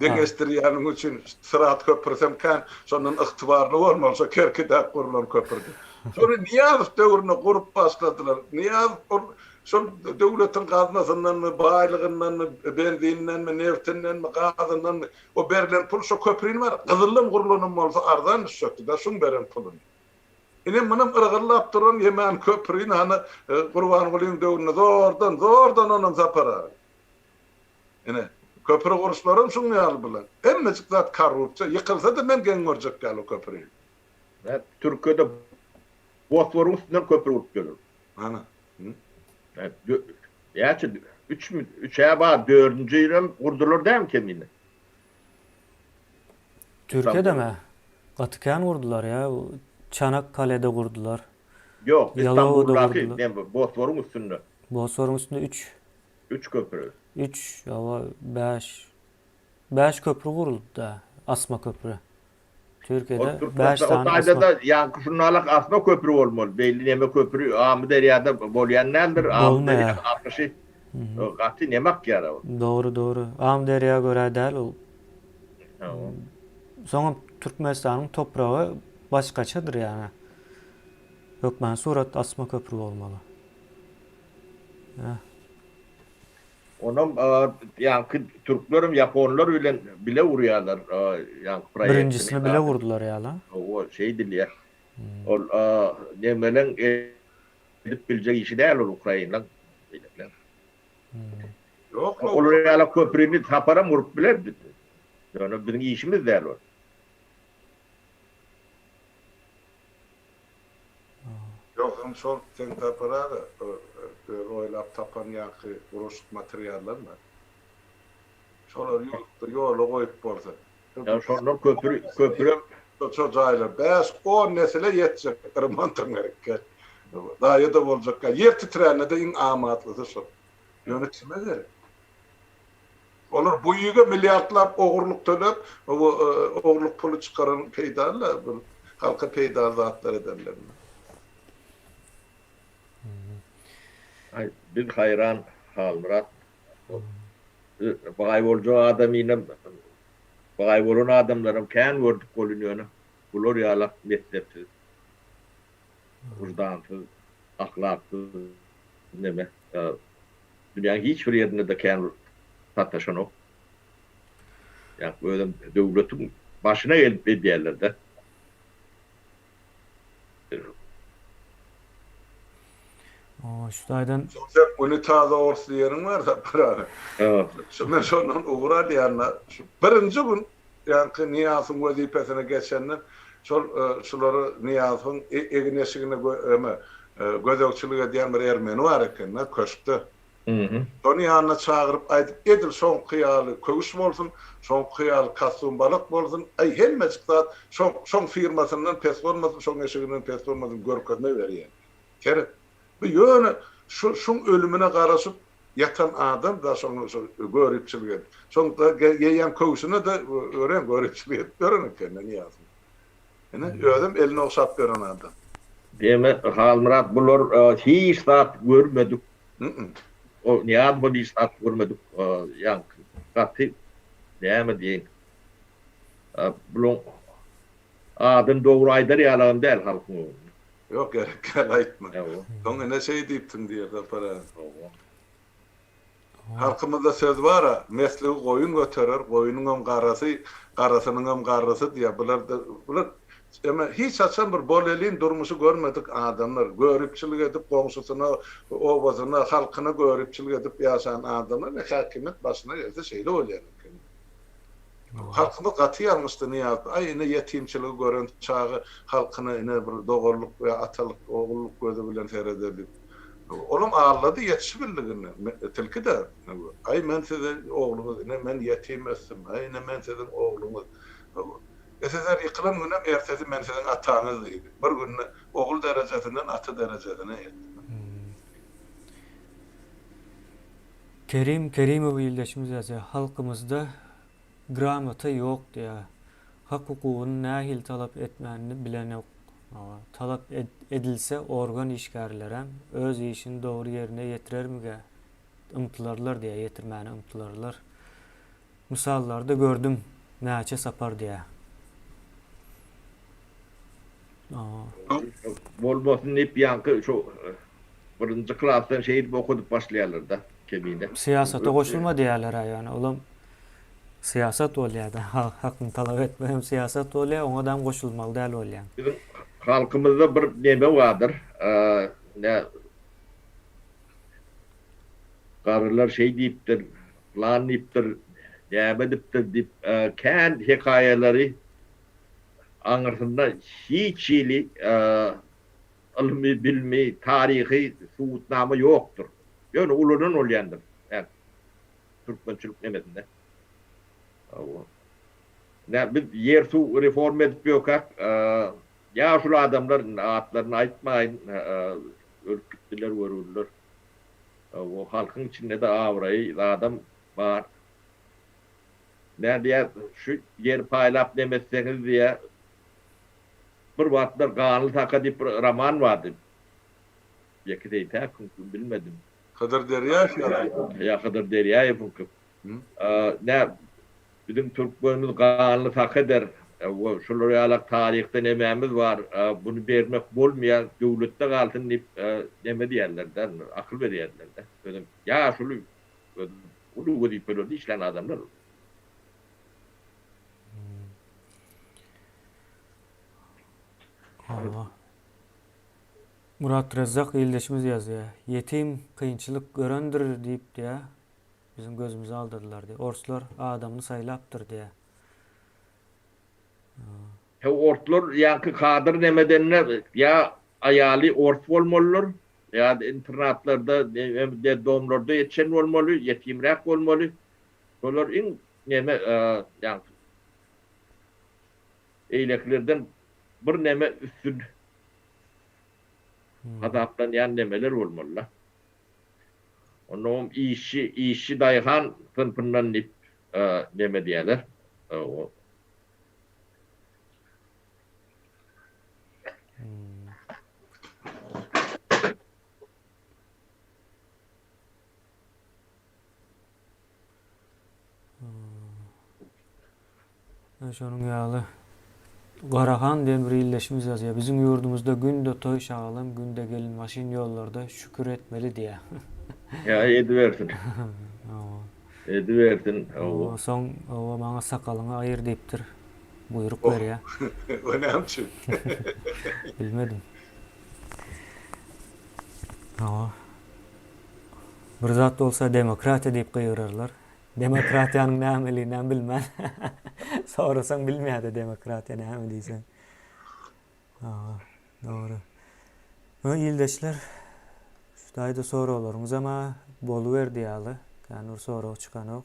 Deňeşdirýäniň üçin Syrat köprüsem kän şondan ygtybarly bolmaly şo Kerkidäki gurlan köprüde. Şony Nyýazow döwründe gurup başladylar. Nyýazow ol şol döwletiň gaznasyndanmy, baýlygyndanmy, benzinindenmi, nebtindenmi, gazyndanmy O berlen pul şo köprini bar, gyzyldan gurlanam bolsa arzan düşjekdi-dä şuň beren puluny. Ine munam yrgyllap duran ýemän köprini hany Gurbangulyň döwründe zordan, zordan onam Sapar aga. Ine, köpri guruşlaram şuň ýaly bular. Hemmejik zat korrupsiýa, ýykylsa-da men geň görjek däl o köprini. Hä, Türkiýede Bosforyň üstünden köpri gurup ýörler. Ana. Näçe? Üçmi? Üç-ä bar, dördünji ýylam gurdular dämi kemine? Türkiýedemi? Gaty kän gurdular ýa. Çanakkalede gurdular. Ýok, Istanbuldaky, näme, Bosforyň üstünde. Bosforyň üstünde üç. Üç köpri. Üç, ýa bäş. Bäş köpri guruldy-da, asma köpri. Türkiýede 5 sany asma. O taýda-da ýaňky şunalak asma köpri bolmaly. Beýle neme köpri Amyderýada bolýan däldir. Amyderýanyň akyşy gaty neme akýar ol. Dogry, dogry. Amyderýa görä däl ol. Soňam Türkmenistanyň topragy başgaçadyr ýa. Hökmany surat asma köpri bolmaly. Onam ýaňky türklerem ýaponlar bilen bile urýarlar ýaňky proýektini. Birinjisini bile gurdular ýaly. Hawa şeýdilýär. Ol nemeleň edip biljek işi däl ol ukrainlaň beýlekileň. Ýok. Olar ýaly köprini Saparam gurup bilerdi. Ýöne biziň işimiz däl ol. Ýogsam şol seň Sapar aga öz oýlap tapan ýaňky gurluşyk materiallaryň bar. Şolary ýurtda ýola goýup bolsa. Ýa şondan köpri köprem. Şo jaýlar bäş-on nesile ýetjek remontyň gerekýär. Zaýa-da boljak däl. Ýer titrände-de iň amatlysy şol. Ýöne kime gerek? Olar buýuga milliardlap ogurlyk töläp, ogurlyk puly çykaran peýdaly bir halka peýdaly zatlar edenlerinde. Aý biz haýran Halmyrat. Baý boljak adamynam baý bolan adamlaram kän gördük welin ýöne bular ýalak messepsiz, wyždansyz, ahlaksyz neme Dünýäň hiç bir ýerinde-de kän bir sataşanok. Ýa özem döwletiň başyna gelip edýärler-de. O, şu taýdan. Sen unitaza ors diýeniň bar Sapar aga. Şu men şondan ugur alýan-da. Şu birinji gün ýaňky Nyýazowyň wezipesine geçenden şol şulary Nyýazowyň egin-eşigine gözegçilik edýän bir ermeni bar eken-de köşkde. Şony ýanyna çagyryp aýdyp edil şoňky ýaly köwüş bolsun, şoňky ýaly kostum balak bolsun, aý hemmejik zat şoň şoň firmasyndan pes bolmasyn, şoň eşiginden pes bolmasyn görkezme berýän. Seret. Bu ýöne şu şuň ölümine garaşyp ýatan adam da şoňa şo göripçilik edip. Şoň geýýän köwşüne-de örän göripçilik edip ýören eken Nyýazow. Ine, özem elini ogşap ýören adam. Diýmek, Halmyrat bular hiç zat görmedik. O Nyýazow hiç zat görmedik. Ýaňky gaty näme diýeýin. Bulaň adyny dogry aýdar ýalagam däl halkyň öňünde. Ýok, gerek däl aýtma. Soň ine şeý diýipsiň diýer Sapar aga. Halkymyzda söz bar-a, Mesligi goýun göterer, goýnuňam garasy, garasynyňam garrysy diýýär. Bular-da, bular eme hiç haçan bir bolelin durmuşy görmedik adamlar. Göripçilik edip goňşusyna, obasyna, halkyna göripçilik edip ýaşan adamlar ine häkimiýet başyna gelse şeýle bolýan eken. Halkymyz gaty ýalňyşdy Nyýazow. Aý ine ýetimçiligi gören çaga halkyna ine bir doganlyk ýa atalyk, ogullyk gözi bilen sereder diýip. Olam aldady ýetişibildik indi. Tilki-de. Aý men siziň ogluňyz ine men ýetim ösdüm. Aý ine men siziň ogluňyz. SSR ýykylan günem ertesi men siziň ataňyz diýdi. Bir günde ogul derejesinden ata derejesine ýetdi. Kerim Kerimow ildeşimiz ýazýar, Halkymyzda gramota ýok diýýär. Hak-hukugyny nähili talap etmänini bilenok. Talap edilse organ işgärlerem öz işini dogry ýerine ýetirermige ymtylarlar diýýär, ýetirmäne ymtylarlar. Mysallarda gördüm näçe sapar diýýär. Bolmasyn diýip ýaňky şu birinji klasdan şeýdip okadyp başlaýarlar-da kemine. Syýasata goşulma diýýärler-ä ýöne olam syýasat bolýar-da hakyňy talap etmek hem syýasat bolýar oňadam goşulmaly däl bolýaň. Biziň halkymyzda bir neme bardyr nä garrylar şeý diýipdir pylan diýipdir näme edipdir diýip kän hekaýalary aňyrsynda hiç hili ylmy, bilmi, taryhy subutnama ýokdur. Ýöne ulanan bolýandyr türkmençilik nemesinde. Hawa. Nä biz ýer-suw reforma edip ýörkäk, ýaşuly adamlar, indi atlaryny aýtmaýyn, ölüp gitdiler, görgüliler. Hawa, halkyň içinde-de abraýy zadam bar. Nä diýýär, şu ýeri paýlap neme etseňiz diýýär, bir wagtlar Ganly saka diýip bir roman bardy. Beki Seýtäkowyňky bilmedim. Hydyr Derýaýew ýazypdyr. Ýa Hydyr Derýaýewiňki. Nä, biziň türkmenimiz ganly saka eder. Şular ýalak taryhda nemämiz bar, buny bermek bolmaýar, döwletde galsyn diýip neme diýerler-dä, akyl berýärler-dä. Özem ýaşuly Uly wezipelerde işlän adamlar. Hawa. Murat Rezzak ildeşimiz ýazýar. Ýetim kynçylyk görendir diýip diýä. Biziň gözümizi aldadylar diýä. Orslar adamyny saýlapdyr diýä. He orslar ýaňky kadr nemedende ýa aýaly ors bolmalydyr ýa-da internatlarda detdomlarda ýetişen bolmaly, ýetimräk bolmaly. Şolar iň neme ýaňky eýlekilerden bir neme üstün hasaplanýan nemeler bolmaly-da. Onnoňam işçi, işçi daýhan synpyndan diýip neme diýýärler. Şonuň ýaly Garahan diýen bir ildeşimiz ýazýar. Biziň ýurdumyzda günde toý şagalam, günde gelin maşyn ýollarda şükür etmeli diýýär. Ýa edibersin. Edibersin. Hawa. Soň hawa maňa sakalyňy aýyr diýipdir. Buýruk berýär. O näme üçin? Bilmedim. Hawa. Bir zat bolsa demokratiýa diýip gygyrarlar. Demokratiýanyň nämeliginem bilmän. Sorasaň bilmeýär-de demokratiýa näme diýseň. Hawa, dogry. Ildeşler. Şu taýda soraglaryňyzam-a boluberdi ýaly. Kän bir sorag çykanok.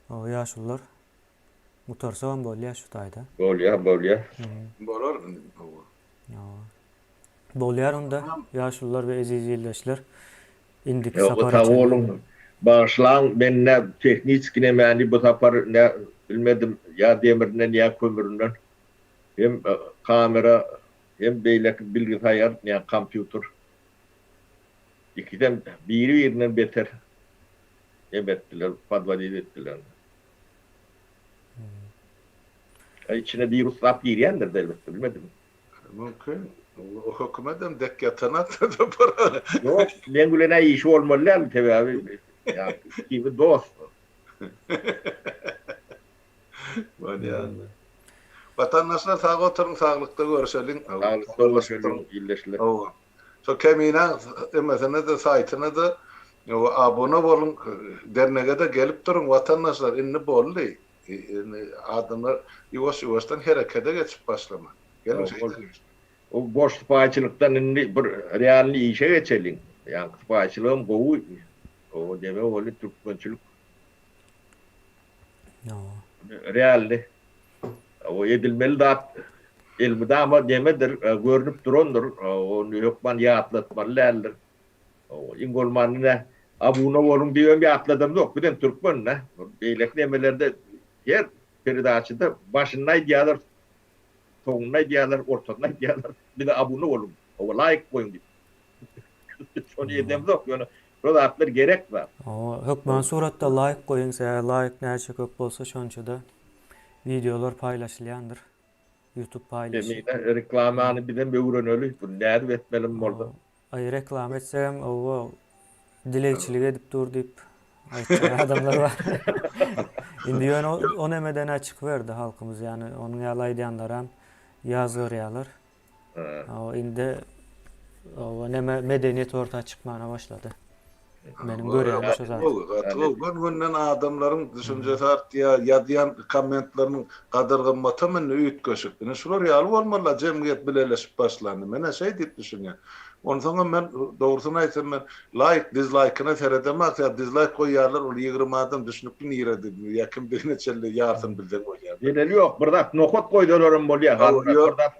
O ýaşulular gutarsagam bolýa şu taýda. Bolýa, bolýa. Bolar indi hawa. Hawa. Bolýar onda ýaşulular we eziz ildeşler. Indiki Ýok, sapara sag çenli. boluň. Bagyşlaň, men nä tehniçki nemäni bu sapar nä bilmedim, ýa demirinden ýa kömürinden hem kamera hem beýleki bilgisaýar ýa kompýuter ikisem biri-birinden beter neme etdiler, podwodit etdiler. Ýa içine wirus zat girýändir-de elbetde, bilmedim. Mümkin. O hökümetem dek ýatanakdyr da bir. Ýok, meň bilen-ä işi bolmaly däl, sebäbi ýa ikimiz dost. Bolýar. Watandaşlar sag oturyň, saglykda görüşeliň. Saglykda görüşeliň, ildeşler. Hawa. Şo Kemine emesine-de, saýtyna-da abuna boluň, dernege-de gelip duruň watandaşlar, indi boldy. Indi adamlar ýuwaş-ýuwaşdan herekede geçip başlamaly. Geliň şeýdeliň. O boş sypaýyçylykdan indi bir realnyý işe geçeliň. Ýaňky sypaýyçylygam gowy. O neme boldy türkmençilik. Realnyý. O edilmeli zat elmydama nemedir, görnüp durandyr. Ony hökman ýatlatmaly däldir. Iň bolmanda nä abuna boluň diýibem ýatladamzok. Bizem türkmen-dä. Beýleki nemelerde her peredaçada başynda aýdýarlar, soňunda aýdýarlar, ortasynda aýdýarlar. Bize abuna boluň, hawa laýk goýuň diýip. Şony edemzok, ýöne şo zatlar gerek zat. Hawa, hökman suratda laýk goýuň, sebäbi laýk näçe köp bolsa şonça-da wideolar paýlaşylýandyr. Youtube paýlaşy. Kemine reklamany bizem öwreneli, bu nädip etmelem bolsa. Aý reklama etsegem owo dilegçilik edip dur diýip aýtjak adamlar bar. Indi ýöne o nemeden-ä çykyberdi halkymyz ýany onuň ýaly aýdýanlaram ýazgarýarlar. Hawa indi owo neme medeniýet orta çykmana başlady. Meniň görýänim şo zat. Gowy, gaty gowy. Gün-günden adamlaryň düşünjesi artýar, ýazýan kommentleriniň gadyr-gymmatam indi üýtgeşik. Ine şular ýaly bolmaly-da jemgyýet bileleşip başlanda. Men-ä şeý diýip düşünýän. Onsoňam men dogrusyny aýtsam men laýk, dizlaýkyna seredemok, sebäbi dizlaýk goýýarlar, ol 20 adam düşnükli niredigini ýa kimdigine çenli ýarsyny bilseň bolýar. Zeleli ýok, bir zat nokat goýsalaram bolýar, bir zat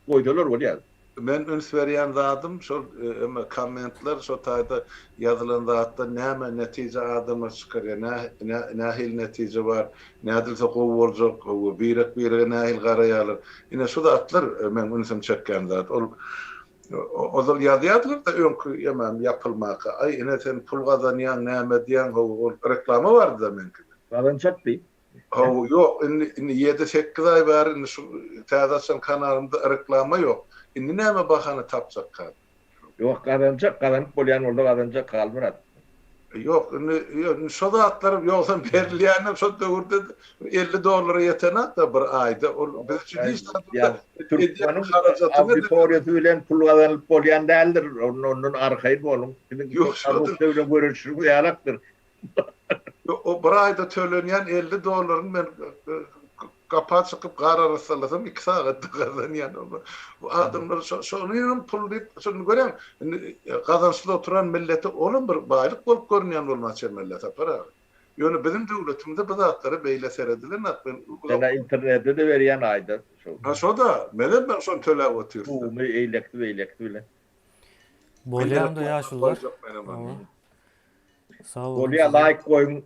Goýsalar bolýar. Men üns berýän zadym şol eme kommentler şo taýda ýazylan zatdan näme netije adamlar çykarýar nä nähili netije bar nädilse gowy boljak we birek birege nähili garaýarlar ine şu zatlar meň ünsüm çekýän zat ol ozal ýazýardylarda öňki emem ýapylmaka aý ine sen pul gazanýaň näme edýäň how ol reklama bardyda meňkide. Gazançak diý. Hawa, ýok, indi, indi ýedi-sekiz aý bäri indi şu täze açan kanalymda reklama ýok. Indi näme bahana tapjakka? Ýok, gazanjak, gazanyp bolýan bolsa gazanjak, Halmyrat. Ýok, indi, ýok, indi şo zatlar ýogsam berilýänem şo döwürde 50 dollara ýetenok-da bir aýda. Ol biz üçin hiç zat Ýa, türkmeniň auditoriýasy bilen pul gazanylyp bolýan däldir, ondan arkaýyn boluň. Siziň korrupsiýa bilen göreşişiňiz ýalakdyr. O bir aýda tölenýän 50 dollaryny men gapa çykyp gar arassalasam 2 sagatda gazanýan. Bu adamlar şony hem pul diýip, şony görýäň, indi gazançly oturan millete olam bir baýlyk bolup görünýän bolmaga çemeli Sapar aga. Ýöne biziň döwletimizde bu zatlara beýle seredilenok. Men Sen internete-de berýän aýda şo. Ha şo-da, menem ben şony töläp otyrys. Suwuny eýlekisi beýlekisi bilen. Bolýanda ýaşulular. Sag boluň. Bolýa laýk goýuň.